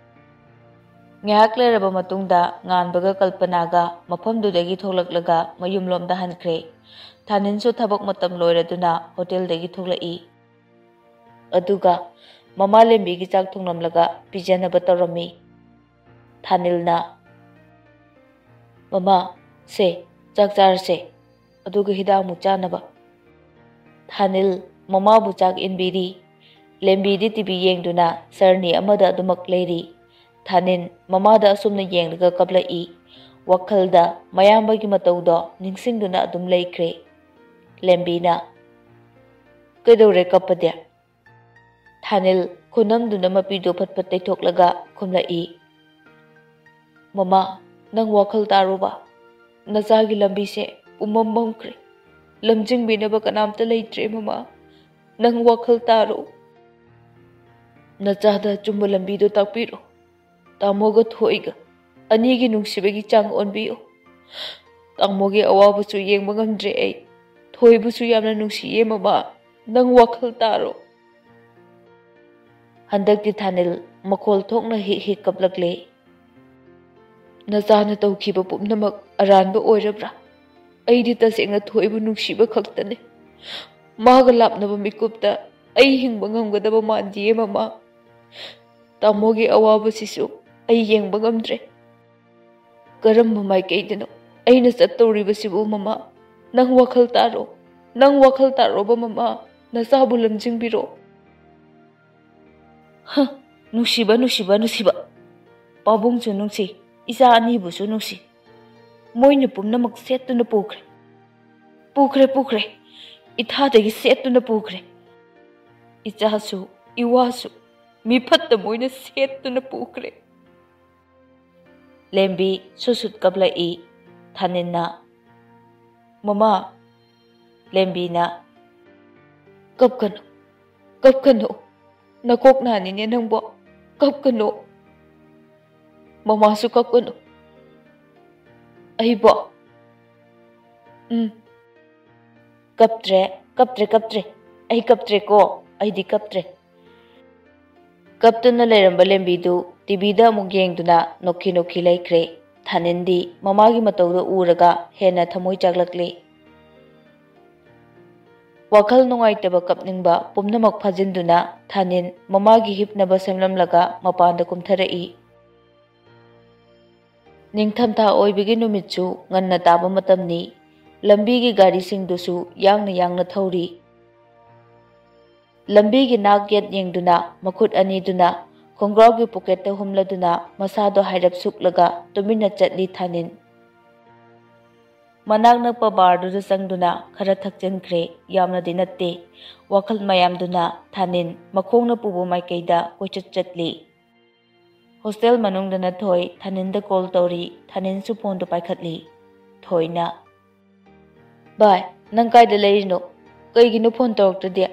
ꯉꯥꯏꯍꯥꯛ ꯂꯩꯔꯕ ꯃꯇꯨꯡꯗ ꯉꯥꯟꯕꯒ ꯀꯜꯄꯅꯥꯒ ꯃꯐꯝꯗꯨꯗꯒꯤ ꯊꯣꯛꯂꯛꯂꯒ ꯃꯌꯨꯝꯂꯣꯝꯗ ꯍꯟꯈ꯭ꯔꯦ꯫ ꯊꯥꯅꯤꯜꯁꯨ ꯊꯕꯛ ꯃꯇꯝ ꯂꯣꯏꯔꯗꯨꯅ ꯍꯣꯇꯦꯜꯗꯒꯤ ꯊꯣꯛꯂꯛꯏ꯫ ꯑꯗꯨꯒ ꯃꯃꯥ ꯂꯦꯝꯕꯤꯒꯤ ꯆꯥꯛ ꯊꯣꯡꯂꯝꯂꯒ ꯄꯤꯖꯅꯕ ꯇꯧꯔꯝꯃꯤ꯫ ꯊꯥꯅꯤꯜꯅ, "ꯃꯃꯥ, ꯁꯦ, ꯆꯥꯛ ꯆꯥꯔꯁꯦ, ꯑꯗꯨꯒ ꯍꯤꯗꯥꯛ ꯑꯃꯨꯛ ꯆꯥꯅꯕ꯫" ꯊꯥꯅꯤꯜ ꯃꯃꯥꯕꯨ ꯆꯥꯛ ꯏꯟꯕꯤꯔꯤ꯫ ꯂꯦꯝꯕꯤꯗꯤ ꯇꯤꯚꯤ ꯌꯦꯡꯗꯨꯅ ꯁꯔꯅꯤ ꯑꯃꯗ ꯑꯗꯨꯃꯛ ꯂꯩꯔꯤ꯫ ꯊꯥꯅꯤꯜ ꯃꯃꯥꯗ ꯑꯁꯨꯝꯅ ꯌꯦꯡꯂꯒ ꯀꯞꯂꯛꯏ꯫ ꯋꯥꯈꯜꯗ ꯃꯌꯥꯝꯕꯒꯤ ꯃꯇꯧꯗꯣ ꯅꯤꯡꯁꯤꯡꯗꯨꯅ ꯑꯗꯨꯝ ꯂꯩꯈ꯭ꯔꯦ꯫ ꯂꯦꯝꯕꯤꯅ, "ꯀꯩꯗꯧꯔꯦ ꯀꯞꯄꯗꯤ?" ꯊꯥꯅꯤꯜ ꯈꯨꯅꯝꯗꯨꯅ ꯃꯄꯤꯗꯨ ꯐꯠ ꯐꯠ ꯇꯩꯊꯣꯛꯂꯒ ꯈꯨꯝꯂꯛꯏ, "ꯃꯃꯥ, ꯅꯪ ꯋꯥꯈꯜ ꯇꯥꯔꯣꯕ꯫ ꯅꯆꯥꯒꯤ ꯂꯝꯕꯤꯁꯦ ꯄꯨꯝꯃꯝ ꯃꯝꯈ꯭ꯔꯦ꯫ ꯂꯝꯖꯤꯡꯕꯤꯅꯕ ꯀꯅꯥꯝꯇ ꯂꯩꯇ꯭ꯔꯦ ꯃꯃꯥ꯫ ꯅꯪ ꯋꯥꯈꯜ ꯇꯥꯔꯣ꯫ ꯅꯆꯥꯗ ꯑꯆꯨꯝꯕ ꯂꯝꯕꯤꯗꯣ ꯇꯥꯛꯄꯤꯔꯣ꯫ ꯇꯥꯃꯣꯒ ꯊꯣꯏꯒ ꯑꯅꯤꯒꯤ ꯅꯨꯡꯁꯤꯕꯒꯤ ꯆꯥꯡ ꯑꯣꯟꯕꯤꯌꯨ꯫ ꯇꯥꯃꯣꯒꯤ ꯑꯋꯥꯕꯁꯨ ꯌꯦꯡꯕ ꯉꯝꯗ꯭ꯔꯦ ꯑꯩ꯫ ꯊꯣꯏꯕꯨꯁꯨ ꯌꯥꯝꯅ ꯅꯨꯡꯁꯤꯌꯦ ꯃꯃꯥ꯫ ꯅꯪ ꯋꯥꯈꯜ ꯇꯥꯔꯣ꯫" ꯍꯟꯗꯛꯇꯤ ꯊꯥꯅꯤꯜ ꯃꯈꯣꯜ ꯊꯣꯛꯅ ꯍꯤꯛ ꯍꯤꯛ ꯀꯞꯂꯛꯂꯦ꯫ "ꯅꯆꯥꯅ ꯇꯧꯈꯤꯕ ꯄꯨꯝꯅꯃꯛ ꯑꯔꯥꯟꯕ ꯑꯣꯏꯔꯕ꯭ꯔꯥ? ꯑꯩꯗꯤ ꯇꯁꯦꯡꯅ ꯊꯣꯏꯕꯨ ꯅꯨꯡꯁꯤꯕ ꯈꯛꯇꯅꯤ꯫ ꯃꯥꯒ ꯂꯥꯞꯅꯕ ꯃꯤꯀꯨꯞꯇ ꯑꯩ ꯍꯤꯡꯕ ꯉꯝꯒꯗꯕ ꯃꯥꯟꯗꯤꯌꯦ ꯃꯃꯥ꯫ ꯇꯥꯃꯣꯒꯤ ꯑꯋꯥꯕꯁꯤꯁꯨ ꯑꯩ ꯌꯦꯡꯕ ꯉꯝꯗ꯭ꯔꯦ꯫ ꯀꯔꯝꯕ ꯃꯥꯏꯀꯩꯗꯅꯣ ꯑꯩꯅ ꯆꯠꯇꯧꯔꯤꯕꯁꯤꯕꯨ ꯃꯃꯥ? ꯅꯪ ꯋꯥꯈꯜ ꯇꯥꯔꯣ, ꯅꯪ ꯋꯥꯈꯜ ꯇꯥꯔꯣꯕ ꯃꯃꯥ, ꯅꯆꯥꯕꯨ ꯂꯝꯖꯤꯡꯕꯤꯔꯣ꯫" ꯍ, ꯅꯨꯡꯁꯤꯕ, ꯅꯨꯡꯁꯤꯕ, ꯅꯨꯡꯁꯤꯕ꯫ ꯄꯥꯕꯨꯡꯁꯨ ꯅꯨꯡꯁꯤ, ꯏꯆꯥ ꯑꯅꯤꯕꯨꯁꯨ ꯅꯨꯡꯁꯤ꯫ ꯃꯣꯏꯅ ꯄꯨꯝꯅꯃꯛ ꯁꯦꯠꯇꯨꯅ ꯄꯨꯈ꯭ꯔꯦ꯫ ꯄꯨꯈ꯭ꯔꯦ, ꯄꯨꯈ꯭ꯔꯦ꯫ ꯏꯊꯥꯗꯒꯤ ꯁꯦꯠꯇꯨꯅ ꯄꯨꯈ꯭ꯔꯦ꯫ ꯏꯆꯥꯁꯨ, ꯏꯋꯥꯁꯨ ꯃꯤꯐꯠꯇ ꯃꯣꯏꯅ ꯁꯦꯠꯇꯨꯅ ꯄꯨꯈ꯭ꯔꯦ꯫ ꯂꯦꯝꯕꯤ ꯁꯨꯠ ꯁꯨꯠ ꯀꯞꯂꯛꯏ꯫ ꯊꯥꯅꯤꯜꯅ, "ꯃꯃꯥ꯫" ꯂꯦꯝꯕꯤꯅ, "ꯀꯞꯀꯅꯨ, ꯀꯞꯀꯅꯨ꯫ ꯅꯀꯣꯛ ꯅꯥꯅꯤꯅꯦ ꯅꯪꯕꯣ꯫ ꯀꯞꯀꯅꯨ꯫ ꯃꯃꯥꯁꯨ ꯀꯞꯀꯅꯨ꯫" "ꯑꯩꯕꯣ?" "ꯎꯝ꯫ ꯀꯞꯇ꯭ꯔꯦ, ꯀꯞꯇ꯭ꯔꯦ, ꯀꯞꯇ꯭ꯔꯦ꯫ ꯑꯩ ꯀꯞꯇ꯭ꯔꯦꯀꯣ꯫ ꯑꯩꯗꯤ ꯀꯞꯇ꯭ꯔꯦ꯫ ꯀꯞꯇꯨꯅ ꯂꯩꯔꯝꯕ ꯂꯦꯝꯕꯤꯗꯨ ꯇꯤꯚꯤꯗ ꯑꯃꯨꯛ ꯌꯦꯡꯗꯨꯅ ꯅꯣꯛꯈꯤ ꯅꯣꯛꯈꯤ ꯂꯩꯈ꯭ꯔꯦ꯫ ꯊꯥꯅꯤꯟꯗꯤ ꯃꯃꯥꯒꯤ ꯃꯇꯧꯗꯨ ꯎꯔꯒ ꯍꯦꯟꯅ ꯊꯃꯣꯏ ꯆꯥꯛꯂꯛꯂꯤ꯫ ꯋꯥꯈꯜ ꯅꯨꯡꯉꯥꯏꯇꯕ ꯀꯞꯅꯤꯡꯕ ꯄꯨꯝꯅꯃꯛ ꯐꯥꯖꯤꯟꯗꯨꯅ ꯊꯥꯅꯤꯟ ꯃꯃꯥꯒꯤ ꯍꯤꯞꯅꯕ ꯁꯦꯝꯂꯝꯂꯒ ꯃꯄꯥꯟꯗ ꯀꯨꯝꯊꯔꯛꯏ꯫ ꯅꯤꯡꯊꯝꯊꯥ ꯑꯣꯏꯕꯒꯤ ꯅꯨꯃꯤꯠꯁꯨ ꯉꯟꯅ ꯇꯥꯕ ꯃꯇꯝꯅꯤ꯫ ꯂꯝꯕꯤꯒꯤ ꯒꯥꯔꯤꯁꯤꯡꯗꯨꯁꯨ ꯌꯥꯡꯅ ꯌꯥꯡꯅ ꯊꯧꯔꯤ꯫ ꯂꯝꯕꯤꯒꯤ ꯅꯥꯛ ꯌꯦꯠ ꯌꯦꯡꯗꯨꯅ ꯃꯈꯨꯠ ꯑꯅꯤꯗꯨꯅ ꯈꯣꯡꯒ꯭ꯔꯥꯎꯒꯤ ꯄꯣꯀꯦꯠꯇ ꯍꯨꯝꯂꯗꯨꯅ ꯃꯁꯥꯗꯣ ꯍꯥꯏꯔꯞ ꯁꯨꯛꯂꯒ ꯇꯨꯃꯤꯟꯅ ꯆꯠꯂꯤ ꯊꯥꯅꯤꯟ꯫ ꯃꯅꯥꯛ ꯅꯛꯄ ꯕꯥꯔꯗꯨꯗ ꯆꯪꯗꯨꯅ ꯈꯔ ꯊꯛꯆꯤꯟꯈ꯭ꯔꯦ꯫ ꯌꯥꯝꯅꯗꯤ ꯅꯠꯇꯦ꯫ ꯋꯥꯈꯜ ꯃꯌꯥꯝꯗꯨꯅ ꯊꯥꯅꯤꯟ ꯃꯈꯣꯡꯅ ꯄꯨꯕ ꯃꯥꯏꯀꯩꯗ ꯀꯣꯏꯆꯠ ꯆꯠꯂꯤ꯫ ꯍꯣꯁꯇꯦꯜ ꯃꯅꯨꯡꯗꯅ ꯊꯣꯏ ꯊꯥꯅꯤꯟꯗ ꯀꯣꯜ ꯇꯧꯔꯤ꯫ ꯊꯥꯅꯤꯟꯁꯨ ꯐꯣꯟꯗꯨ ꯄꯥꯏꯈꯠꯂꯤ꯫ ꯊꯣꯏꯅ, "ꯚꯥꯏ, ꯅꯪ ꯀꯥꯏꯗ ꯂꯩꯔꯤꯅꯣ? ꯀꯩꯒꯤꯅꯣ ꯐꯣꯟ ꯇꯧꯔꯛꯇ꯭ꯔꯗꯤ?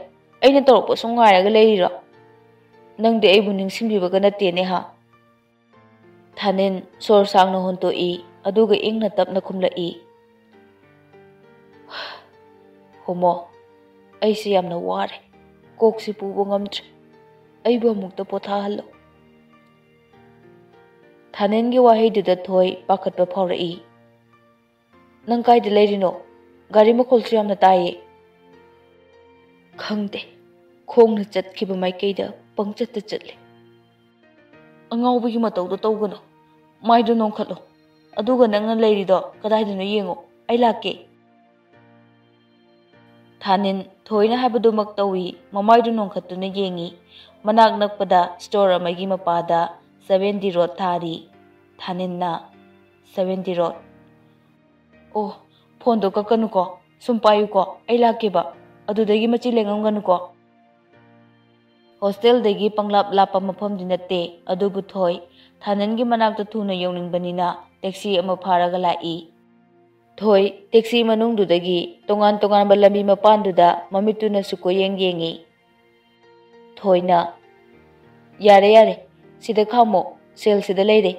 ꯑꯩꯅ ꯇꯧꯔꯛꯄ ꯁꯨꯝ ꯉꯥꯏꯔꯒ ꯂꯩꯔꯤꯔꯣ? ꯅꯪꯗꯤ ꯑꯩꯕꯨ ꯅꯤꯡꯁꯤꯡꯕꯤꯕꯒ ꯅꯠꯇꯦꯅꯦ ꯍꯥ?" ꯊꯥꯅꯤꯟ ꯁꯣꯔ ꯁꯥꯡꯅ ꯍꯣꯟꯇꯣꯛꯏ, ꯑꯗꯨꯒ ꯏꯪꯅ ꯇꯞꯅ ꯈꯨꯝꯂꯛꯏ, "ꯍꯣꯃꯣ, ꯑꯩꯁꯦ ꯌꯥꯝꯅ ꯋꯥꯔꯦ꯫ ꯀꯣꯛꯁꯤ ꯄꯨꯕ ꯉꯝꯗ꯭ꯔꯦ꯫ ꯑꯩꯕꯨ ꯑꯃꯨꯛꯇ ꯄꯣꯊꯥꯍꯜꯂꯣ꯫" ꯊꯥꯅꯤꯟꯒꯤ ꯋꯥꯍꯩꯗꯨꯗ ꯊꯣꯏ ꯄꯥꯈꯠꯄ ꯐꯥꯎꯔꯛꯏ꯫ "ꯅꯪ ꯀꯥꯏꯗ ꯂꯩꯔꯤꯅꯣ? ꯒꯥꯔꯤ ꯃꯈꯣꯜꯁꯨ ꯌꯥꯝꯅ ꯇꯥꯏꯌꯦ꯫" "ꯈꯪꯗꯦ, ꯈꯣꯡꯅ ꯆꯠꯈꯤꯕ ꯃꯥꯏꯀꯩꯗ ꯄꯪꯆꯠꯇ ꯆꯠꯂꯦ꯫" "ꯑꯉꯥꯎꯕꯒꯤ ꯃꯇꯧꯗꯣ ꯇꯧꯒꯅꯨ꯫ ꯃꯥꯏꯗꯣ ꯅꯣꯡꯈꯠꯂꯣ꯫ ꯑꯗꯨꯒ ꯅꯪꯅ ꯂꯩꯔꯤꯗꯣ ꯀꯗꯥꯏꯗꯅꯣ ꯌꯦꯡꯉꯣ꯫ ꯑꯩ ꯂꯥꯛꯀꯦ꯫" ꯊꯥꯅꯤꯟ ꯊꯣꯏꯅ ꯍꯥꯏꯕꯗꯨꯃꯛ ꯇꯧꯏ꯫ ꯃꯃꯥꯏꯗꯨ ꯅꯣꯡꯈꯠꯇꯨꯅ ꯌꯦꯡꯏ꯫ ꯃꯅꯥꯛ ꯅꯛꯄꯗ ꯁ꯭ꯇꯣꯔ ꯑꯃꯒꯤ ꯃꯄꯥꯗ ꯁꯚꯦꯟ ꯗꯤ ꯔꯣꯗ ꯊꯥꯔꯤ꯫ ꯊꯥꯅꯤꯟꯅ, "ꯁꯚꯦꯟ ꯗꯤ ꯔꯣꯗ꯫ ꯑꯣ, ꯐꯣꯟꯗꯣ ꯀꯛꯀꯅꯨꯀꯣ꯫ ꯁꯨꯝ ꯄꯥꯏꯌꯨꯀꯣ꯫ ꯑꯩ ꯂꯥꯛꯀꯦꯕ꯫ ꯑꯗꯨꯗꯒꯤ ꯃꯆꯤ ꯂꯦꯡꯉꯝꯒꯅꯨꯀꯣ꯫" ꯍꯣꯁꯇꯦꯜꯗꯒꯤ ꯄꯪꯂꯥꯞ ꯂꯥꯞꯄ ꯃꯐꯝꯗꯤ ꯅꯠꯇꯦ, ꯑꯗꯨꯕꯨ ꯊꯣꯏ ꯊꯥꯅꯤꯟꯒꯤ ꯃꯅꯥꯛꯇ ꯊꯨꯅ ꯌꯧꯅꯤꯡꯕꯅꯤꯅ ꯇꯦꯛꯁꯤ ꯑꯃ ꯐꯥꯔꯒ ꯂꯥꯛꯏ꯫ ꯊꯣꯏ ꯇꯦꯛꯁꯤ ꯃꯅꯨꯡꯗꯨꯗꯒꯤ ꯇꯣꯉꯥꯟ ꯇꯣꯉꯥꯟꯕ ꯂꯝꯕꯤ ꯃꯄꯥꯟꯗꯨꯗ ꯃꯃꯤꯠꯇꯨꯅꯁꯨ ꯀꯣꯏꯌꯦꯡ ꯌꯦꯡꯏ꯫ ꯊꯣꯏꯅ, "ꯌꯥꯔꯦ, ꯌꯥꯔꯦ, ꯁꯤꯗ ꯈꯥꯝꯃꯣ, ꯁꯦꯜ ꯁꯤꯗ ꯂꯩꯔꯦ꯫"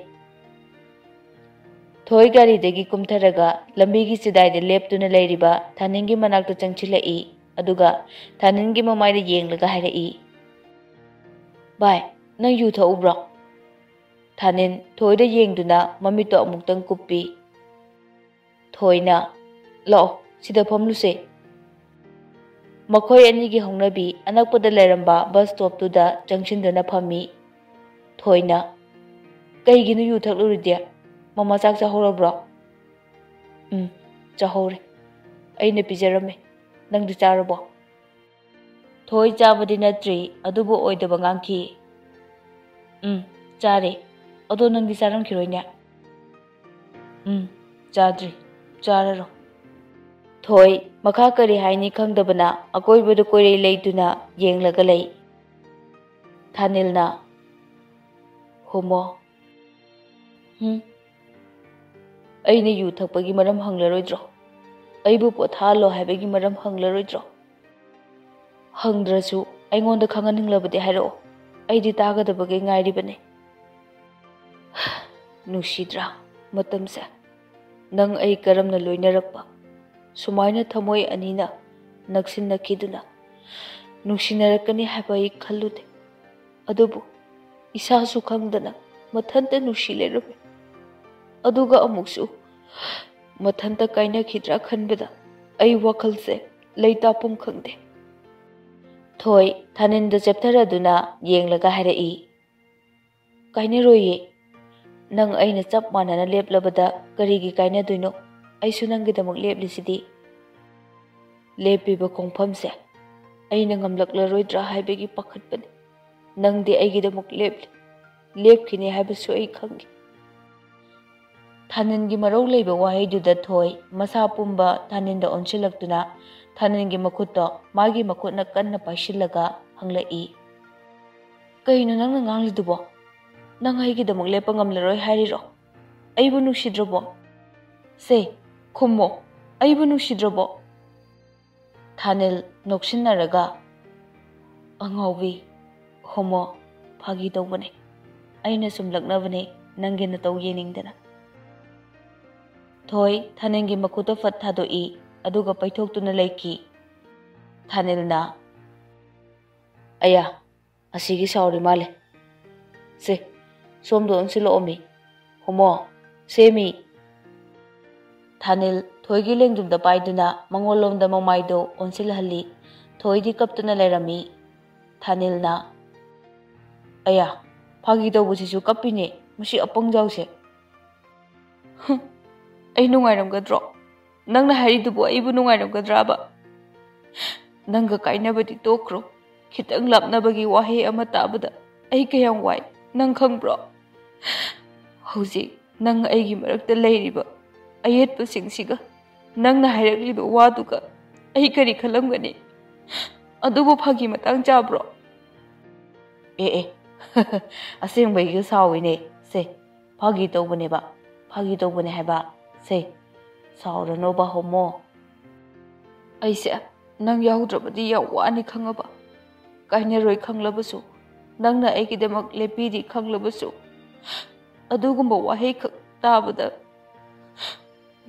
ꯊꯣꯏ ꯒꯥꯔꯤꯗꯒꯤ ꯀꯨꯝꯊꯔꯒ ꯂꯝꯕꯤꯒꯤ ꯆꯤꯗꯥꯏꯗ ꯂꯦꯞꯇꯨꯅ ꯂꯩꯔꯤꯕ ꯊꯥꯅꯤꯟꯒꯤ ꯃꯅꯥꯛꯇ ꯆꯪꯁꯤꯜꯂꯛꯏ꯫ ꯑꯗꯨꯒ ꯊꯥꯅꯤꯟꯒꯤ ꯃꯃꯥꯏꯗ ꯌꯦꯡꯂꯒ ꯍꯥꯏꯔꯛꯏ, "ꯚꯥꯏ, ꯅꯪ ꯌꯨ ꯊꯛꯎꯕ꯭ꯔꯣ?" ꯊꯥꯅꯤꯟ ꯊꯣꯏꯗ ꯌꯦꯡꯗꯨꯅ ꯃꯃꯤꯠꯇꯣ ꯑꯃꯨꯛꯇꯪ ꯀꯨꯞꯄꯤ꯫ ꯊꯣꯏꯅ, "ꯂꯥꯛꯑꯣ, ꯁꯤꯗ ꯐꯝꯂꯨꯁꯦ꯫" ꯃꯈꯣꯏ ꯑꯅꯤꯒꯤ ꯍꯧꯅꯕꯤ ꯑꯅꯛꯄꯗ ꯂꯩꯔꯝꯕ ꯕꯁ ꯁ꯭ꯇꯣꯞꯇꯨꯗ ꯆꯪꯁꯤꯟꯗꯨꯅ ꯐꯝꯃꯤ꯫ ꯊꯣꯏꯅ, "ꯀꯩꯒꯤꯅꯣ ꯌꯨ ꯊꯛꯂꯨꯔꯤꯗꯤ? ꯃꯃꯥ ꯆꯥꯛ ꯆꯥꯍꯧꯔꯕ꯭ꯔꯣ?" "ꯎꯝ, ꯆꯥꯍꯧꯔꯦ꯫ ꯑꯩꯅ ꯄꯤꯖꯔꯝꯃꯦ꯫ ꯅꯪꯗꯤ ꯆꯥꯔꯕꯣ?" ꯊꯣꯏ ꯆꯥꯕꯗꯤ ꯅꯠꯇ꯭ꯔꯤ, ꯑꯗꯨꯕꯨ ꯑꯣꯏꯗꯕ ꯉꯥꯡꯈꯤ꯫ "ꯎꯝ, ꯆꯥꯔꯦ꯫ ꯑꯗꯣ ꯅꯪꯗꯤ ꯆꯥꯔꯝꯈꯤꯔꯣꯏꯅꯦ?" "ꯎꯝ, ꯆꯥꯗ꯭ꯔꯤ꯫ ꯆꯥꯔꯔꯣ꯫" ꯊꯣꯏ ꯃꯈꯥ ꯀꯔꯤ ꯍꯥꯏꯅꯤ ꯈꯪꯗꯕꯅ ꯑꯀꯣꯏꯕꯗ ꯀꯣꯏꯔꯩ ꯂꯩꯗꯨꯅ ꯌꯦꯡꯂꯒ ꯂꯩ꯫ ꯊꯥꯅꯤꯜꯅ, "ꯍꯣꯃꯣ꯫" "ꯍꯨꯝ? ꯑꯩꯅ ꯌꯨ ꯊꯛꯄꯒꯤ ꯃꯔꯝ ꯍꯪꯂꯔꯣꯏꯗ꯭ꯔꯣ? ꯑꯩꯕꯨ ꯄꯣꯊꯥꯍꯜꯂꯣ ꯍꯥꯏꯕꯒꯤ ꯃꯔꯝ ꯍꯪꯂꯔꯣꯏꯗ꯭ꯔꯣ? ꯍꯪꯗ꯭ꯔꯁꯨ ꯑꯩꯉꯣꯟꯗ ꯈꯪꯍꯟꯅꯤꯡꯂꯕꯗꯤ ꯍꯥꯏꯔꯛꯑꯣ꯫ ꯑꯩꯗꯤ ꯇꯥꯒꯗꯕꯒꯤ ꯉꯥꯏꯔꯤꯕꯅꯦ꯫" ꯅꯨꯡꯁꯤꯗ꯭ꯔꯥ ꯃꯇꯝꯁꯦ? ꯅꯪ ꯑꯩ ꯀꯔꯝꯅ ꯂꯣꯏꯅꯔꯛꯄ? ꯁꯨꯃꯥꯏꯅ ꯊꯃꯣꯏ ꯑꯅꯤꯅ ꯅꯛꯁꯤꯟꯅꯈꯤꯗꯨꯅ ꯅꯨꯡꯁꯤꯅꯔꯛꯀꯅꯤ ꯍꯥꯏꯕ ꯑꯩ ꯈꯜꯂꯨꯗꯦ꯫ ꯑꯗꯨꯕꯨ ꯏꯁꯥꯁꯨ ꯈꯪꯗꯅ ꯃꯊꯟꯇ ꯅꯨꯡꯁꯤ ꯂꯩꯔꯝꯃꯤ꯫ ꯑꯗꯨꯒ ꯑꯃꯨꯛꯁꯨ ꯃꯊꯟꯇ ꯀꯥꯏꯅꯈꯤꯗ꯭ꯔꯥ ꯈꯟꯕꯗ ꯑꯩ ꯋꯥꯈꯜꯁꯦ ꯂꯩꯇꯥꯐꯝ ꯈꯪꯗꯦ꯫ ꯊꯣꯏ ꯊꯥꯅꯤꯟꯗ ꯆꯦꯞꯊꯔꯗꯨꯅ ꯌꯦꯡꯂꯒ ꯍꯥꯏꯔꯛꯏ, "ꯀꯥꯏꯅꯔꯣꯏꯌꯦ꯫ ꯅꯪ ꯑꯩꯅ ꯆꯞ ꯃꯥꯟꯅꯅ ꯂꯦꯞꯂꯕꯗ ꯀꯔꯤꯒꯤ ꯀꯥꯏꯅꯗꯣꯏꯅꯣ? ꯑꯩꯁꯨ ꯅꯪꯒꯤꯗꯃꯛ ꯂꯦꯞꯂꯤꯁꯤꯗꯤ꯫" ꯂꯦꯞꯄꯤꯕ ꯈꯣꯡꯐꯝꯁꯦ ꯑꯩꯅ ꯉꯝꯂꯛꯂꯔꯣꯏꯗ꯭ꯔꯥ ꯍꯥꯏꯕꯒꯤ ꯄꯥꯈꯠꯄꯅꯤ꯫ ꯅꯪꯗꯤ ꯑꯩꯒꯤꯗꯃꯛ ꯂꯦꯞꯂꯤ꯫ ꯂꯦꯞꯈꯤꯅꯤ ꯍꯥꯏꯕꯁꯨ ꯑꯩ ꯈꯪꯏ꯫ ꯊꯥꯅꯤꯟꯒꯤ ꯃꯔꯧ ꯂꯩꯕ ꯋꯥꯍꯩꯗꯨꯗ ꯊꯣꯏ ꯃꯁꯥ ꯄꯨꯝꯕ ꯊꯥꯅꯤꯟꯗ ꯑꯣꯟꯁꯤꯜꯂꯛꯇꯨꯅ ꯊꯥꯅꯤꯟꯒꯤ ꯃꯈꯨꯠꯇꯣ ꯃꯥꯒꯤ ꯃꯈꯨꯠꯅ ꯀꯟꯅ ꯄꯥꯏꯁꯤꯜꯂꯒ ꯍꯪꯂꯛꯏ, "ꯀꯩꯅꯣ ꯅꯪꯅ ꯉꯥꯡꯂꯤꯗꯨꯕꯣ? ꯅꯪ ꯑꯩꯒꯤꯗꯃꯛ ꯂꯦꯞꯄ ꯉꯝꯂꯔꯣꯏ ꯍꯥꯏꯔꯤꯔꯣ? ꯑꯩꯕꯨ ꯅꯨꯡꯁꯤꯗ꯭ꯔꯕꯣ?" "ꯁꯦ, ꯈꯨꯝꯃꯣ, ꯑꯩꯕꯨ ꯅꯨꯡꯁꯤꯗ꯭ꯔꯕꯣ?" ꯊꯥꯅꯤꯜ ꯅꯣꯛꯁꯤꯟꯅꯔꯒ, "ꯑꯉꯥꯎꯕꯤ, ꯍꯣꯃꯣ, ꯐꯥꯒꯤ ꯇꯧꯕꯅꯦ꯫ ꯑꯩꯅ ꯁꯨꯝ ꯂꯛꯅꯕꯅꯦ, ꯅꯪꯒꯤ ꯅꯇꯧ ꯌꯦꯡꯅꯤꯡꯗꯅ꯫" ꯊꯣꯏ ꯊꯥꯅꯤꯜꯒꯤ ꯃꯈꯨꯠꯇ ꯐꯠ ꯊꯥꯗꯣꯛꯏ, ꯑꯗꯨꯒ ꯄꯩꯊꯣꯛꯇꯨꯅ ꯂꯩꯈꯤ꯫ ꯊꯥꯅꯤꯜꯅ, "ꯑꯌꯥ, ꯑꯁꯤꯒꯤ ꯁꯥꯎꯔꯤ ꯃꯥꯜꯂꯦ꯫ ꯁꯦ, ꯁꯣꯝꯗ ꯑꯣꯟꯁꯤꯜꯂꯛꯑꯣꯃꯤ꯫ ꯍꯣꯃꯣ, ꯁꯦꯃꯤ꯫" ꯊꯥꯅꯤꯜ ꯊꯣꯏꯒꯤ ꯂꯦꯡꯖꯨꯝꯗ ꯄꯥꯏꯗꯨꯅ ꯃꯉꯣꯟꯂꯣꯝꯗ ꯃꯃꯥꯏꯗꯣ ꯑꯣꯟꯁꯤꯜꯍꯜꯂꯤ꯫ ꯊꯣꯏꯗꯤ ꯀꯞꯇꯨꯅ ꯂꯩꯔꯝꯃꯤ꯫ ꯊꯥꯅꯤꯜꯅ, "ꯑꯌꯥ, ꯐꯥꯒꯤ ꯇꯧꯕꯁꯤꯁꯨ ꯀꯞꯄꯤꯅꯦ, ꯃꯁꯤ ꯑꯄꯪꯖꯥꯎꯁꯦ꯫ ꯍꯨꯝ, ꯑꯩ ꯅꯨꯡꯉꯥꯏꯔꯝꯒꯗ꯭ꯔꯣ? ꯅꯪꯅ ꯍꯥꯏꯔꯤꯗꯨꯕꯨ ꯑꯩꯕꯨ ꯅꯨꯡꯉꯥꯏꯔꯝꯒꯗ꯭ꯔꯥꯕ? ꯅꯪꯒ ꯀꯥꯏꯅꯕꯗꯤ ꯇꯣꯛꯈ꯭ꯔꯣ꯫ ꯈꯤꯇꯪ ꯂꯥꯞꯅꯕꯒꯤ ꯋꯥꯍꯩ ꯑꯃ ꯇꯥꯕꯗ ꯑꯩ ꯀꯌꯥꯝ ꯋꯥꯏ, ꯅꯪ ꯈꯪꯕ꯭ꯔꯣ? ꯍꯧꯖꯤꯛ ꯅꯪ ꯑꯩꯒꯤ ꯃꯔꯛꯇ ꯂꯩꯔꯤꯕ ꯑꯌꯦꯠꯄꯁꯤꯡꯁꯤꯒ ꯅꯪꯅ ꯍꯥꯏꯔꯛꯂꯤꯕ ꯋꯥꯗꯨꯒ ꯑꯩ ꯀꯔꯤ ꯈꯜꯂꯝꯒꯅꯤ? ꯑꯗꯨꯕꯨ ꯐꯥꯒꯤ ꯃꯇꯥꯡ ꯆꯥꯕ꯭ꯔꯣ?" "ꯑꯦ, ꯑꯦ, ꯑꯁꯦꯡꯕꯩꯒ ꯁꯥꯎꯏꯅꯦ꯫ ꯁꯦ, ꯐꯥꯒꯤ ꯇꯧꯕꯅꯦꯕ, ꯐꯥꯒꯤ ꯇꯧꯕꯅꯦ ꯍꯥꯏꯕ꯫ ꯁꯦ, ꯁꯥꯎꯔꯅꯣꯕ ꯍꯣꯃꯣ꯫ ꯑꯩꯁꯦ ꯅꯪ ꯌꯥꯎꯗ꯭ꯔꯕꯗꯤ ꯌꯥꯝ ꯋꯥꯅꯤ ꯈꯪꯉꯕ? ꯀꯥꯏꯅꯔꯣꯏ ꯈꯪꯂꯕꯁꯨ, ꯅꯪꯅ ꯑꯩꯒꯤꯗꯃꯛ ꯂꯦꯞꯄꯤꯔꯤ ꯈꯪꯂꯕꯁꯨ, ꯑꯗꯨꯒꯨꯝꯕ ꯋꯥꯍꯩ ꯈꯛ ꯇꯥꯕꯗ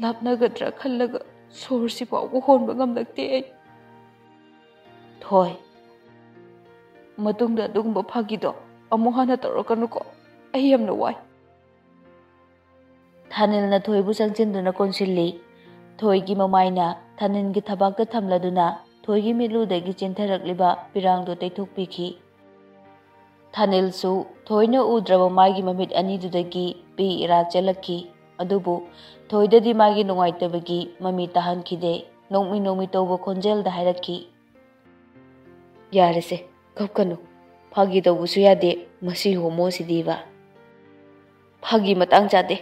ꯂꯥꯞꯅꯒꯗ꯭ꯔꯥ ꯈꯜꯂꯒ ꯁꯣꯔꯁꯤ ꯐꯥꯎꯕ ꯍꯣꯟꯕ ꯉꯝꯂꯛꯇꯦ ꯑꯩ꯫ ꯊꯣꯏ, ꯃꯇꯨꯡꯗ ꯑꯗꯨꯒꯨꯝꯕ ꯐꯥꯒꯤꯗꯣ ꯑꯃꯨꯛ ꯍꯟꯅ ꯇꯧꯔꯛꯀꯅꯨꯀꯣ, ꯑꯩ ꯌꯥꯝꯅ ꯋꯥꯏ꯫" ꯊꯥꯅꯤꯜꯅ ꯊꯣꯏꯕꯨ ꯆꯪꯁꯤꯟꯗꯨꯅ ꯀꯣꯟꯁꯤꯜꯂꯤ꯫ ꯊꯣꯏꯒꯤ ꯃꯃꯥꯏꯅ ꯊꯥꯅꯤꯜꯒꯤ ꯊꯕꯥꯛꯇ ꯊꯝꯂꯗꯨꯅ ꯊꯣꯏꯒꯤ ꯃꯤꯠꯂꯨꯗꯒꯤ ꯆꯦꯟꯊꯔꯛꯂꯤꯕ ꯄꯤꯔꯥꯡꯗꯨ ꯇꯩꯊꯣꯛꯄꯤꯈꯤ꯫ ꯊꯥꯅꯤꯜꯁꯨ ꯊꯣꯏꯅ ꯎꯗ꯭ꯔꯕ ꯃꯥꯒꯤ ꯃꯃꯤꯠ ꯑꯅꯤꯗꯨꯗꯒꯤ ꯄꯤ ꯏꯔꯥ ꯆꯦꯜꯂꯛꯈꯤ꯫ ꯑꯗꯨꯕꯨ ꯊꯣꯏꯗꯗꯤ ꯃꯥꯒꯤ ꯅꯨꯡꯉꯥꯏꯇꯕꯒꯤ ꯃꯃꯤ ꯇꯥꯍꯟꯈꯤꯗꯦ꯫ ꯅꯣꯛꯃꯤ ꯅꯣꯛꯃꯤ ꯇꯧꯕ ꯈꯣꯟꯖꯦꯜꯗ ꯍꯥꯏꯔꯛꯈꯤ, "ꯌꯥꯔꯦꯁꯦ, ꯀꯞꯀꯅꯨ꯫ ꯐꯥꯒꯤ ꯇꯧꯕꯁꯨ ꯌꯥꯗꯦ ꯃꯁꯤ ꯍꯣꯃꯣꯁꯤꯗꯤꯕ꯫ ꯐꯥꯒꯤ ꯃꯇꯥꯡ ꯆꯥꯗꯦ꯫"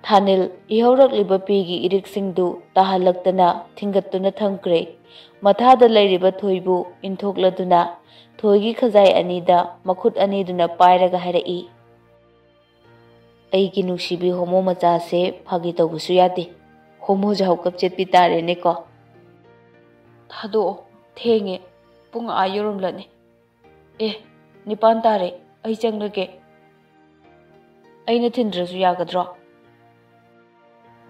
ꯊꯥꯅꯤꯜ ꯏꯍꯧꯔꯛꯂꯤꯕ ꯄꯤꯒꯤ ꯏꯔꯤꯛꯁꯤꯡꯗꯨ ꯇꯥꯍꯜꯂꯛꯇꯅ ꯊꯤꯡꯒꯠꯇꯨꯅ ꯊꯝꯈ꯭ꯔꯦ꯫ ꯃꯊꯥꯗ ꯂꯩꯔꯤꯕ ꯊꯣꯏꯕꯨ ꯏꯟꯊꯣꯛꯂꯗꯨꯅ ꯊꯣꯏꯒꯤ ꯈꯖꯥꯏ ꯑꯅꯤꯗ ꯃꯈꯨꯠ ꯑꯅꯤꯗꯨꯅ ꯄꯥꯏꯔꯒ ꯍꯥꯏꯔꯛꯏ, "ꯑꯩꯒꯤ ꯅꯨꯡꯁꯤꯕꯤ ꯍꯣꯃꯣ ꯃꯆꯥꯁꯦ, ꯐꯥꯒꯤ ꯇꯧꯕꯁꯨ ꯌꯥꯗꯦ꯫ ꯍꯣꯃꯣ ꯖꯍꯧ ꯀꯞ ꯆꯦꯠꯄꯤ ꯇꯥꯔꯦꯅꯦꯀꯣ꯫" "ꯊꯥꯗꯣꯛꯑꯣ, ꯊꯦꯡꯉꯦ, ꯄꯨꯡ ꯑꯥ ꯌꯧꯔꯝꯂꯅꯤ꯫ ꯑꯦ, ꯅꯤꯄꯥꯟ ꯇꯥꯔꯦ, ꯑꯩ ꯆꯪꯂꯒꯦ꯫ ꯑꯩꯅ ꯊꯤꯟꯗ꯭ꯔꯁꯨ ꯌꯥꯒꯗ꯭ꯔꯣ?"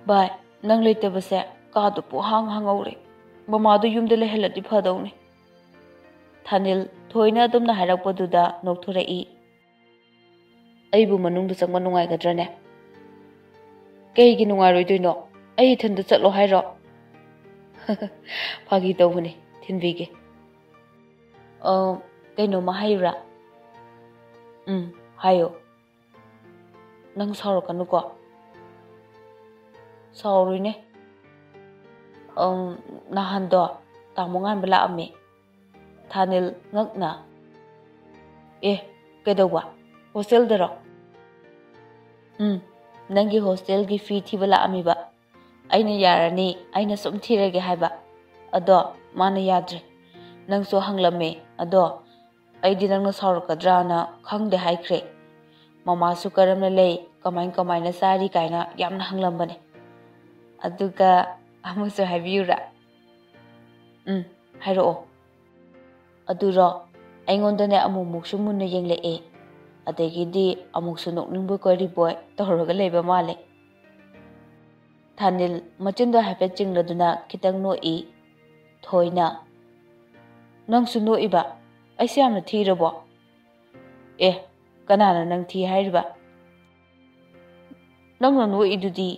"ꯚꯥꯏ, ꯅꯪ ꯂꯩꯇꯕꯁꯦ ꯀꯥꯗꯨ ꯄꯨꯡꯍꯥꯡ ꯍꯥꯡꯍꯧꯔꯦ꯫ ꯃꯃꯥꯗꯨ ꯌꯨꯝꯗ ꯂꯩꯍꯜꯂꯗꯤ ꯐꯗꯧꯅꯤ꯫ ꯊꯥꯅꯤꯜ ꯊꯣꯏꯅ ꯑꯗꯨꯝꯅ ꯍꯥꯏꯔꯛꯄꯗꯨꯗ ꯅꯣꯛꯊꯣꯔꯛꯏ꯫ "ꯑꯩꯕꯨ ꯃꯅꯨꯡꯗ ꯆꯪꯕ ꯅꯨꯡꯉꯥꯏꯒꯗ꯭ꯔꯅꯦ?" "ꯀꯩꯒꯤ ꯅꯨꯡꯉꯥꯏꯔꯣꯏꯗꯣꯏꯅꯣ? ꯑꯩ ꯏꯊꯟꯇ ꯆꯠꯂꯣ ꯍꯥꯏꯔꯣ?" "ꯐꯥꯒꯤ ꯇꯧꯕꯅꯤ, ꯊꯤꯟꯕꯤꯒꯦ꯫ ꯑ, ꯀꯩꯅꯣꯝꯃ ꯍꯥꯏꯌꯨꯔꯥ?" "ꯎꯝ, ꯍꯥꯏꯌꯣ꯫ ꯅꯪ ꯁꯥꯎꯔꯛꯀꯅꯨꯀꯣ?" "ꯁꯥꯎꯔꯣꯏꯅꯦ꯫ ꯑꯝ, ꯅꯍꯥꯟꯗꯣ ꯇꯥꯃꯣ ꯉꯥꯟꯕ ꯂꯥꯛꯑꯝꯃꯦ꯫" ꯊꯥꯅꯤꯜ ꯉꯛꯅ꯫ "ꯑꯦ, ꯀꯩꯗꯧꯕ? ꯍꯣꯁꯇꯦꯜꯗꯔꯣ?" "ꯎꯝ, ꯅꯪꯒꯤ ꯍꯣꯁꯇꯦꯜꯒꯤ ꯐꯤ ꯊꯤꯕ ꯂꯥꯛꯑꯝꯃꯤꯕ꯫ ꯑꯩꯅ ꯌꯥꯔꯅꯤ, ꯑꯩꯅ ꯁꯨꯝ ꯊꯤꯔꯒꯦ ꯍꯥꯏꯕ꯫ ꯑꯗꯣ ꯃꯥꯅ ꯌꯥꯗ꯭ꯔꯦ꯫ ꯅꯪꯁꯨ ꯍꯪꯂꯝꯃꯦ, ꯑꯗꯣ ꯑꯩꯗꯤ ꯅꯪꯅ ꯁꯥꯎꯔꯛꯀꯗ꯭ꯔꯥꯅ ꯈꯪꯗꯦ ꯍꯥꯏꯈ꯭ꯔꯦ꯫ ꯃꯃꯥꯁꯨ ꯀꯔꯝꯅ ꯂꯩ, ꯀꯃꯥꯏ ꯀꯃꯥꯏꯅ ꯆꯥꯔꯤ ꯀꯥꯏꯅ ꯌꯥꯝꯅ ꯍꯪꯂꯝꯕꯅꯦ꯫ ꯑꯗꯨꯒ ꯑꯃꯁꯨ ꯍꯥꯏꯕꯤꯌꯨꯔꯥ?" "ꯎꯝ, ꯍꯥꯏꯔꯛꯑꯣ꯫" "ꯑꯗꯨꯔꯣ, ꯑꯩꯉꯣꯟꯗꯅꯦ ꯑꯃꯨꯛꯃꯨꯛꯁꯨ ꯃꯨꯟꯅ ꯌꯦꯡꯂꯛꯑꯦ, ꯑꯗꯒꯤꯗꯤ ꯑꯃꯨꯛꯁꯨ ꯅꯣꯛꯅꯤꯡꯕꯣꯏ ꯀꯣꯔꯤꯕꯣꯏ ꯇꯧꯔꯒ ꯂꯩꯕ ꯃꯥꯜꯂꯦ꯫" ꯊꯥꯅꯤꯜ ꯃꯆꯤꯟꯗꯣ ꯍꯥꯏꯐꯦꯠ ꯆꯤꯡꯂꯗꯨꯅ ꯈꯤꯇꯪ ꯅꯣꯛꯏ꯫ ꯊꯣꯏꯅ, "ꯅꯪꯁꯨ ꯅꯣꯛꯏꯕ? ꯑꯩꯁꯦ ꯌꯥꯝꯅ ꯊꯤꯔꯕꯣ?" "ꯑꯦ, ꯀꯅꯥꯅ ꯅꯪ ꯊꯤ ꯍꯥꯏꯔꯤꯕ?" "ꯅꯪꯅ ꯅꯣꯛꯏꯗꯨꯗꯤ?"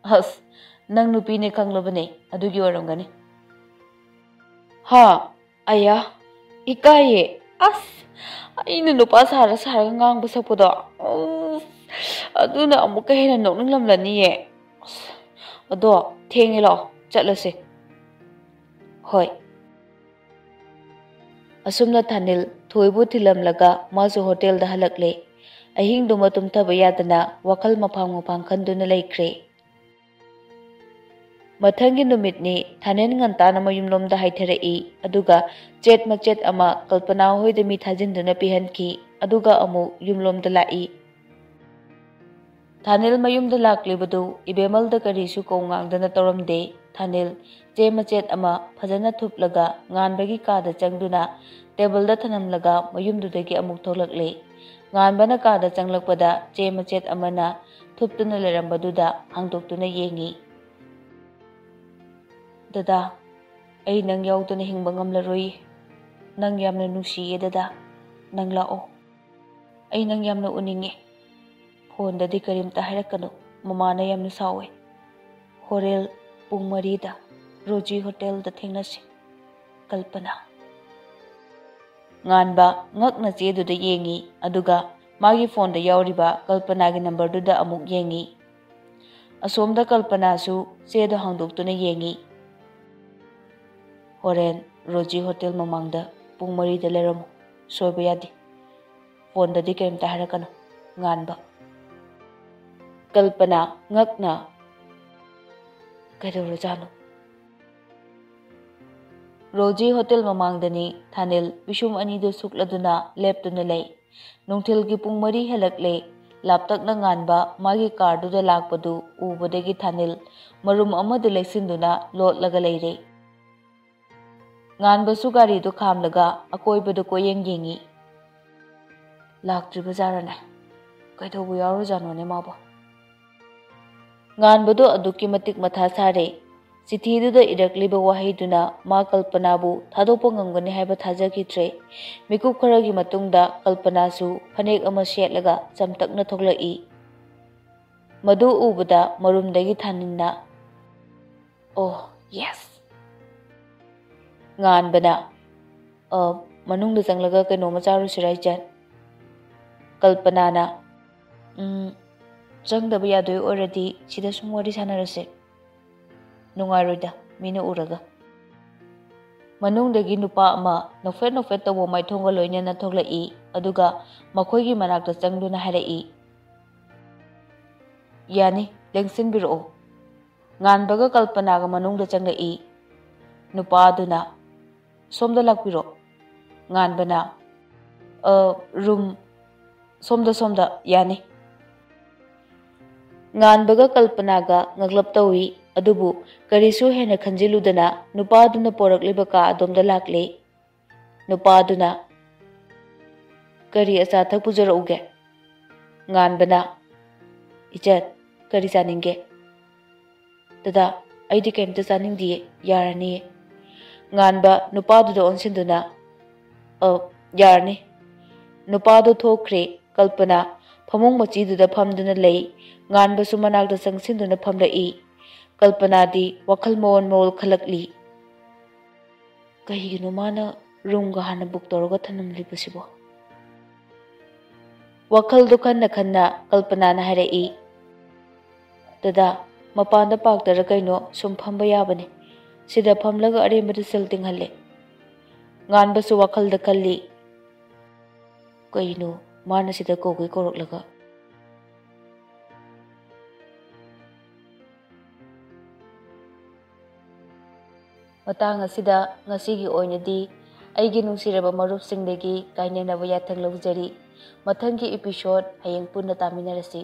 "ꯑꯁ, ꯅꯪ ꯅꯨꯄꯤꯅꯦ ꯈꯪꯂꯕꯅꯦ, ꯑꯗꯨꯒꯤ ꯑꯣꯏꯔꯝꯒꯅꯤ꯫" "ꯍꯥ? ꯑꯌꯥ, ꯏꯀꯥꯏꯌꯦ꯫ ꯑꯁ, ꯑꯩꯅ ꯅꯨꯄꯥ ꯁꯥꯔ ꯁꯥꯔꯒ ꯉꯥꯡꯕ ꯁꯛꯄꯗꯣ, ꯑꯁ, ꯑꯗꯨꯅ ꯑꯃꯨꯛꯀ ꯍꯦꯟꯅ ꯅꯣꯛꯅꯤꯡꯂꯝꯂꯅꯤꯌꯦ꯫ ꯑꯁ, ꯑꯗꯣ ꯊꯦꯡꯉꯦ, ꯂꯥꯛꯑꯣ, ꯆꯠꯂꯁꯦ꯫" "ꯍꯣꯏ꯫" ꯑꯁꯨꯝꯅ ꯊꯥꯅꯤꯜ ꯊꯣꯏꯕꯨ ꯊꯤꯜꯂꯝꯂꯒ ꯃꯥꯁꯨ ꯍꯣꯇꯦꯜꯗ ꯍꯜꯂꯛꯂꯦ꯫ ꯑꯍꯤꯡꯗꯨꯃ ꯇꯨꯝꯊꯕ ꯌꯥꯗꯅ ꯋꯥꯈꯜ ꯃꯐꯥꯡ ꯃꯐꯥꯡ ꯈꯟꯗꯨꯅ ꯂꯩꯈ꯭ꯔꯦ꯫ ꯃꯊꯪꯒꯤ ꯅꯨꯃꯤꯠꯅꯤ꯫ ꯊꯥꯅꯤꯜ ꯉꯟꯇꯥꯅ ꯃꯌꯨꯝꯂꯣꯝꯗ ꯍꯥꯏꯊꯔꯛꯏ, ꯑꯗꯨꯒ ꯆꯦꯠ ꯃꯆꯦꯠ ꯑꯃ ꯀꯜꯄꯅꯥ ꯍꯣꯏꯗ ꯃꯤ ꯊꯥꯖꯤꯟꯗꯨꯅ ꯄꯤꯍꯟꯈꯤ, ꯑꯗꯨꯒ ꯑꯃꯨꯛ ꯌꯨꯝꯂꯣꯝꯗ ꯂꯥꯛꯏ꯫ ꯊꯥꯅꯤꯜ ꯃꯌꯨꯝꯗ ꯂꯥꯛꯂꯤꯕꯗꯨ ꯏꯕꯦꯝꯃꯜꯗ ꯀꯔꯤꯁꯨ ꯀꯧ ꯉꯥꯡꯗꯅ ꯇꯧꯔꯝꯗꯦ꯫ ꯊꯥꯅꯤꯜ ꯆꯦ ꯃꯆꯦꯠ ꯑꯃ ꯐꯖꯅ ꯊꯨꯞꯂꯒ ꯉꯥꯟꯕꯒꯤ ꯀꯥꯗ ꯆꯪꯗꯨꯅ ꯇꯦꯕꯜꯗ ꯊꯅꯝꯂꯒ ꯃꯌꯨꯝꯗꯨꯗꯒꯤ ꯑꯃꯨꯛ ꯊꯣꯛꯂꯛꯂꯦ꯫ ꯉꯥꯟꯕꯅ ꯀꯥꯗ ꯆꯪꯂꯛꯄꯗ ꯆꯦ ꯃꯆꯦꯠ ꯑꯃꯅ ꯊꯨꯞꯇꯨꯅ ꯂꯩꯔꯝꯕꯗꯨꯗ ꯍꯥꯡꯗꯣꯛꯇꯨꯅ ꯌꯦꯡꯉꯤ꯫ "ꯗꯗꯥ, ꯑꯩ ꯅꯪ ꯌꯥꯎꯗꯅ ꯍꯤꯡꯕ ꯉꯝꯂꯔꯣꯏꯌꯦ꯫ ꯅꯪ ꯌꯥꯝꯅ ꯅꯨꯡꯁꯤꯌꯦ ꯗꯗꯥ꯫ ꯅꯪ ꯂꯥꯛꯑꯣ꯫ ꯑꯩ ꯅꯪ ꯌꯥꯝꯅ ꯎꯅꯤꯡꯉꯦ꯫ ꯐꯣꯟꯗꯗꯤ ꯀꯔꯤꯝꯇ ꯍꯥꯏꯔꯛꯀꯅꯨ꯫ ꯃꯃꯥꯅ ꯌꯥꯝꯅ ꯁꯥꯎꯋꯦ꯫ ꯍꯣꯔꯦꯟ ꯄꯨꯡ ꯃꯔꯤꯗ ꯔꯣꯖꯤ ꯍꯣꯇꯦꯜꯗ ꯊꯦꯡꯅꯁꯤ꯫ ꯀꯜꯄꯅꯥ"꯫ ꯉꯥꯟꯕ ꯉꯛꯅ ꯆꯦꯗꯨꯗ ꯌꯦꯡꯉꯤ, ꯑꯗꯨꯒ ꯃꯥꯒꯤ ꯐꯣꯟꯗ ꯌꯥꯎꯔꯤꯕ ꯀꯜꯄꯅꯥꯒꯤ ꯅꯝꯕꯔꯗꯨꯗ ꯑꯃꯨꯛ ꯌꯦꯡꯉꯤ꯫ ꯑꯁꯣꯝꯗ ꯀꯜꯄꯅꯥꯁꯨ ꯆꯦꯗꯣ ꯍꯥꯡꯗꯣꯛꯇꯨꯅ ꯌꯦꯡꯉꯤ꯫ "ꯍꯣꯔꯦꯟ ꯔꯣꯖꯤ ꯍꯣꯇꯦꯜ ꯃꯃꯥꯡꯗ ꯄꯨꯡ ꯃꯔꯤꯗ ꯂꯩꯔꯝꯃꯨ꯫ ꯁꯣꯏꯕ ꯌꯥꯗꯦ꯫ ꯐꯣꯟꯗꯗꯤ ꯀꯔꯤꯝꯇ ꯍꯥꯏꯔꯛꯀꯅꯨ꯫ ꯉꯥꯟꯕ"꯫ ꯀꯜꯄꯅꯥ ꯉꯛꯅ "ꯀꯩꯗꯧꯔꯖꯥꯠꯅꯣ?" Rosie hotel ꯃꯃꯥꯡꯗꯅꯤ꯫ ꯊꯥꯅꯤꯜ ꯄꯤꯁꯨꯝ ꯑꯅꯤꯗꯨ ꯁꯨꯛꯂꯗꯨꯅ ꯂꯦꯞꯇꯨꯅ ꯂꯩ꯫ ꯅꯨꯡꯊꯤꯜꯒꯤ ꯄꯨꯡ ꯃꯔꯤ ꯍꯦꯜꯂꯛꯂꯦ꯫ ꯂꯥꯞꯇꯛꯅ ꯉꯥꯟꯕ ꯃꯥꯒꯤ ꯀꯥꯔꯗꯨꯗ ꯂꯥꯛꯄꯗꯨ ꯎꯕꯗꯒꯤ ꯊꯥꯅꯤꯜ ꯃꯔꯨꯝ ꯑꯃꯗꯨ ꯂꯩꯁꯤꯟꯗꯨꯅ ꯂꯣꯠꯂꯒ ꯂꯩꯔꯦ꯫ ꯉꯥꯟꯕꯁꯨ ꯒꯥꯔꯤꯗꯨ ꯈꯥꯝꯂꯒ ꯑꯀꯣꯏꯕꯗꯨ ꯀꯣꯏꯌꯦꯡ ꯌꯦꯡꯉꯤ꯫ "ꯂꯥꯛꯇ꯭ꯔꯤꯕꯖꯥꯔꯅꯦ? ꯀꯩꯗꯧꯕ ꯌꯥꯎꯔꯖꯥꯠꯅꯣꯅꯦ ꯃꯥꯕꯣ?" ꯉꯥꯟꯕꯗꯨ ꯑꯗꯨꯛꯀꯤ ꯃꯇꯤꯛ ꯃꯊꯥ ꯁꯥꯔꯦ꯫ ꯆꯤꯊꯤꯗꯨꯗ ꯏꯔꯛꯂꯤꯕ ꯋꯥꯍꯩꯗꯨꯅ ꯃꯥ ꯀꯜꯄꯅꯥꯕꯨ ꯊꯥꯗꯣꯛꯄ ꯉꯝꯒꯅꯤ ꯍꯥꯏꯕ ꯊꯥꯖꯈꯤꯗ꯭ꯔꯦ꯫ ꯃꯤꯀꯨꯞ ꯈꯔꯒꯤ ꯃꯇꯨꯡꯗ ꯀꯜꯄꯅꯥꯁꯨ ꯐꯅꯦꯛ ꯑꯃ ꯁꯦꯠꯂꯒ ꯆꯝꯇꯛꯅ ꯊꯣꯛꯂꯛꯏ꯫ ꯃꯗꯨ ꯎꯕꯗ ꯃꯔꯨꯝꯗꯒꯤ ꯊꯥꯅꯤꯜꯅ, "ꯑꯣ, ꯌꯦꯁ!" ꯉꯥꯟꯕꯅ, "ꯑ, ꯃꯅꯨꯡꯗ ꯆꯪꯂꯒ ꯀꯩꯅꯣꯝꯃ ꯆꯥꯔꯨꯁꯤꯔꯥ, ꯏꯆꯟ?" ꯀꯜꯄꯅꯥꯅ, "ꯎꯝ, ꯆꯪꯗꯕ ꯌꯥꯗꯣꯏ ꯑꯣꯏꯔꯗꯤ ꯁꯤꯗ ꯁꯨꯝ ꯋꯥꯔꯤ ꯁꯥꯟꯅꯔꯁꯦ꯫ ꯅꯨꯡꯉꯥꯏꯔꯣꯏꯗ, ꯃꯤꯅ ꯎꯔꯒ"꯫ ꯃꯅꯨꯡꯗꯒꯤ ꯅꯨꯄꯥ ꯑꯃ ꯅꯣꯛꯐꯦꯠ ꯅꯣꯛꯐꯦꯠ ꯇꯧꯕ ꯃꯥꯏꯊꯣꯡꯒ ꯂꯣꯏꯅꯅ ꯊꯣꯛꯂꯛꯏ, ꯑꯗꯨꯒ ꯃꯈꯣꯏꯒꯤ ꯃꯅꯥꯛꯇ ꯆꯪꯗꯨꯅ ꯍꯥꯏꯔꯛꯏ, "ꯌꯥꯅꯤ, ꯂꯦꯡꯁꯤꯟꯕꯤꯔꯛꯑꯣ"꯫ ꯉꯥꯟꯕꯒ ꯀꯜꯄꯅꯥꯒ ꯃꯅꯨꯡꯗ ꯆꯪꯂꯛꯏ꯫ ꯅꯨꯄꯥꯗꯨꯅ, "ꯁꯣꯝꯗ ꯂꯥꯛꯄꯤꯔꯣ"꯫ ꯉꯥꯟꯕꯅ, "ꯑ, ꯔꯨꯝ, ꯁꯣꯝꯗ, ꯁꯣꯝꯗ, ꯌꯥꯅꯤ"꯫ ꯉꯥꯟꯕꯒ ꯀꯜꯄꯅꯥꯒ ꯉꯛꯂꯞ ꯇꯧꯏ, ꯑꯗꯨꯕꯨ ꯀꯔꯤꯁꯨ ꯍꯦꯟꯅ ꯈꯟꯖꯤꯜꯂꯨꯗꯅ ꯅꯨꯄꯥꯗꯨꯅ ꯄꯣꯔꯛꯂꯤꯕ ꯀꯥ ꯑꯗꯣꯝꯗ ꯂꯥꯛꯂꯦ꯫ ꯅꯨꯄꯥꯗꯨꯅ, "ꯀꯔꯤ ꯑꯆꯥ ꯑꯊꯛ ꯄꯨꯖꯔꯛꯎꯒꯦ?" ꯉꯥꯟꯕꯅ, "ꯏꯆꯟ, ꯀꯔꯤ ꯆꯥꯅꯤꯡꯒꯦ?" "ꯗꯗꯥ, "ꯑꯩꯗꯤ ꯀꯩꯝꯇ ꯆꯥꯅꯤꯡꯗꯤꯌꯦ, ꯌꯥꯔꯅꯤꯌꯦ꯫" ꯉꯥꯟꯕ ꯅꯨꯄꯥꯗꯨꯗ ꯑꯣꯟꯁꯤꯟꯗꯨꯅ, "ꯑ, ꯌꯥꯔꯅꯤ꯫" ꯅꯨꯄꯥꯗꯣ ꯊꯣꯛꯈ꯭ꯔꯦ꯫ ꯀꯜꯄꯅꯥ ꯐꯃꯨꯡ ꯃꯆꯤꯗꯨꯗ ꯐꯝꯗꯨꯅ ꯂꯩ꯫ ꯉꯥꯟꯕꯁꯨ ꯃꯅꯥꯛꯇ ꯆꯪꯁꯤꯟꯗꯨꯅ ꯐꯝꯂꯛꯏ꯫ ꯀꯜꯄꯅꯥꯗꯤ ꯋꯥꯈꯜ ꯃꯑꯣꯟ ꯃꯑꯣꯟ ꯈꯜꯂꯛꯂꯤ꯫ "ꯀꯩꯒꯤꯅꯣ ꯃꯥꯅ ꯔꯨꯝꯒ ꯍꯥꯟꯅ ꯕꯨꯛ ꯇꯧꯔꯒ ꯊꯝꯂꯝꯂꯤꯕꯁꯤꯕꯣ?" ꯋꯥꯈꯜꯗꯣ ꯈꯟꯅ ꯈꯟꯅ ꯀꯜꯄꯅꯥꯅ ꯍꯥꯏꯔꯛꯏ, "ꯗꯗꯥ, ꯃꯄꯥꯟꯗ ꯄꯥꯔꯛꯇꯔ ꯀꯩꯅꯣ ꯁꯨꯝ ꯐꯝꯕ ꯌꯥꯕꯅꯦ꯫ ꯁꯤꯗ ꯐꯝꯂꯒ ꯑꯔꯦꯝꯕꯗ ꯁꯦꯜ ꯇꯤꯡꯍꯜꯂꯦ꯫" ꯉꯥꯟꯕꯁꯨ ꯋꯥꯈꯜꯗ ꯈꯜꯂꯤ, "ꯀꯩꯅꯣ ꯃꯥꯅ ꯁꯤꯗ ꯀꯧꯒꯩ ꯀꯧꯔꯛꯂꯒ?" ꯃꯇꯥꯡ ꯑꯁꯤꯗ ꯉꯁꯤꯒꯤ ꯑꯣꯏꯅꯗꯤ ꯑꯩꯒꯤ ꯅꯨꯡꯁꯤꯔꯕ ꯃꯔꯨꯞꯁꯤꯡꯗꯒꯤ ꯀꯥꯏꯅꯅꯕ ꯌꯥꯊꯪ ꯂꯧꯖꯔꯤ꯫ ꯃꯊꯪꯒꯤ episode ꯍꯌꯦꯡ ꯄꯨꯟꯅ ꯇꯥꯃꯤꯟꯅꯔꯁꯤ꯫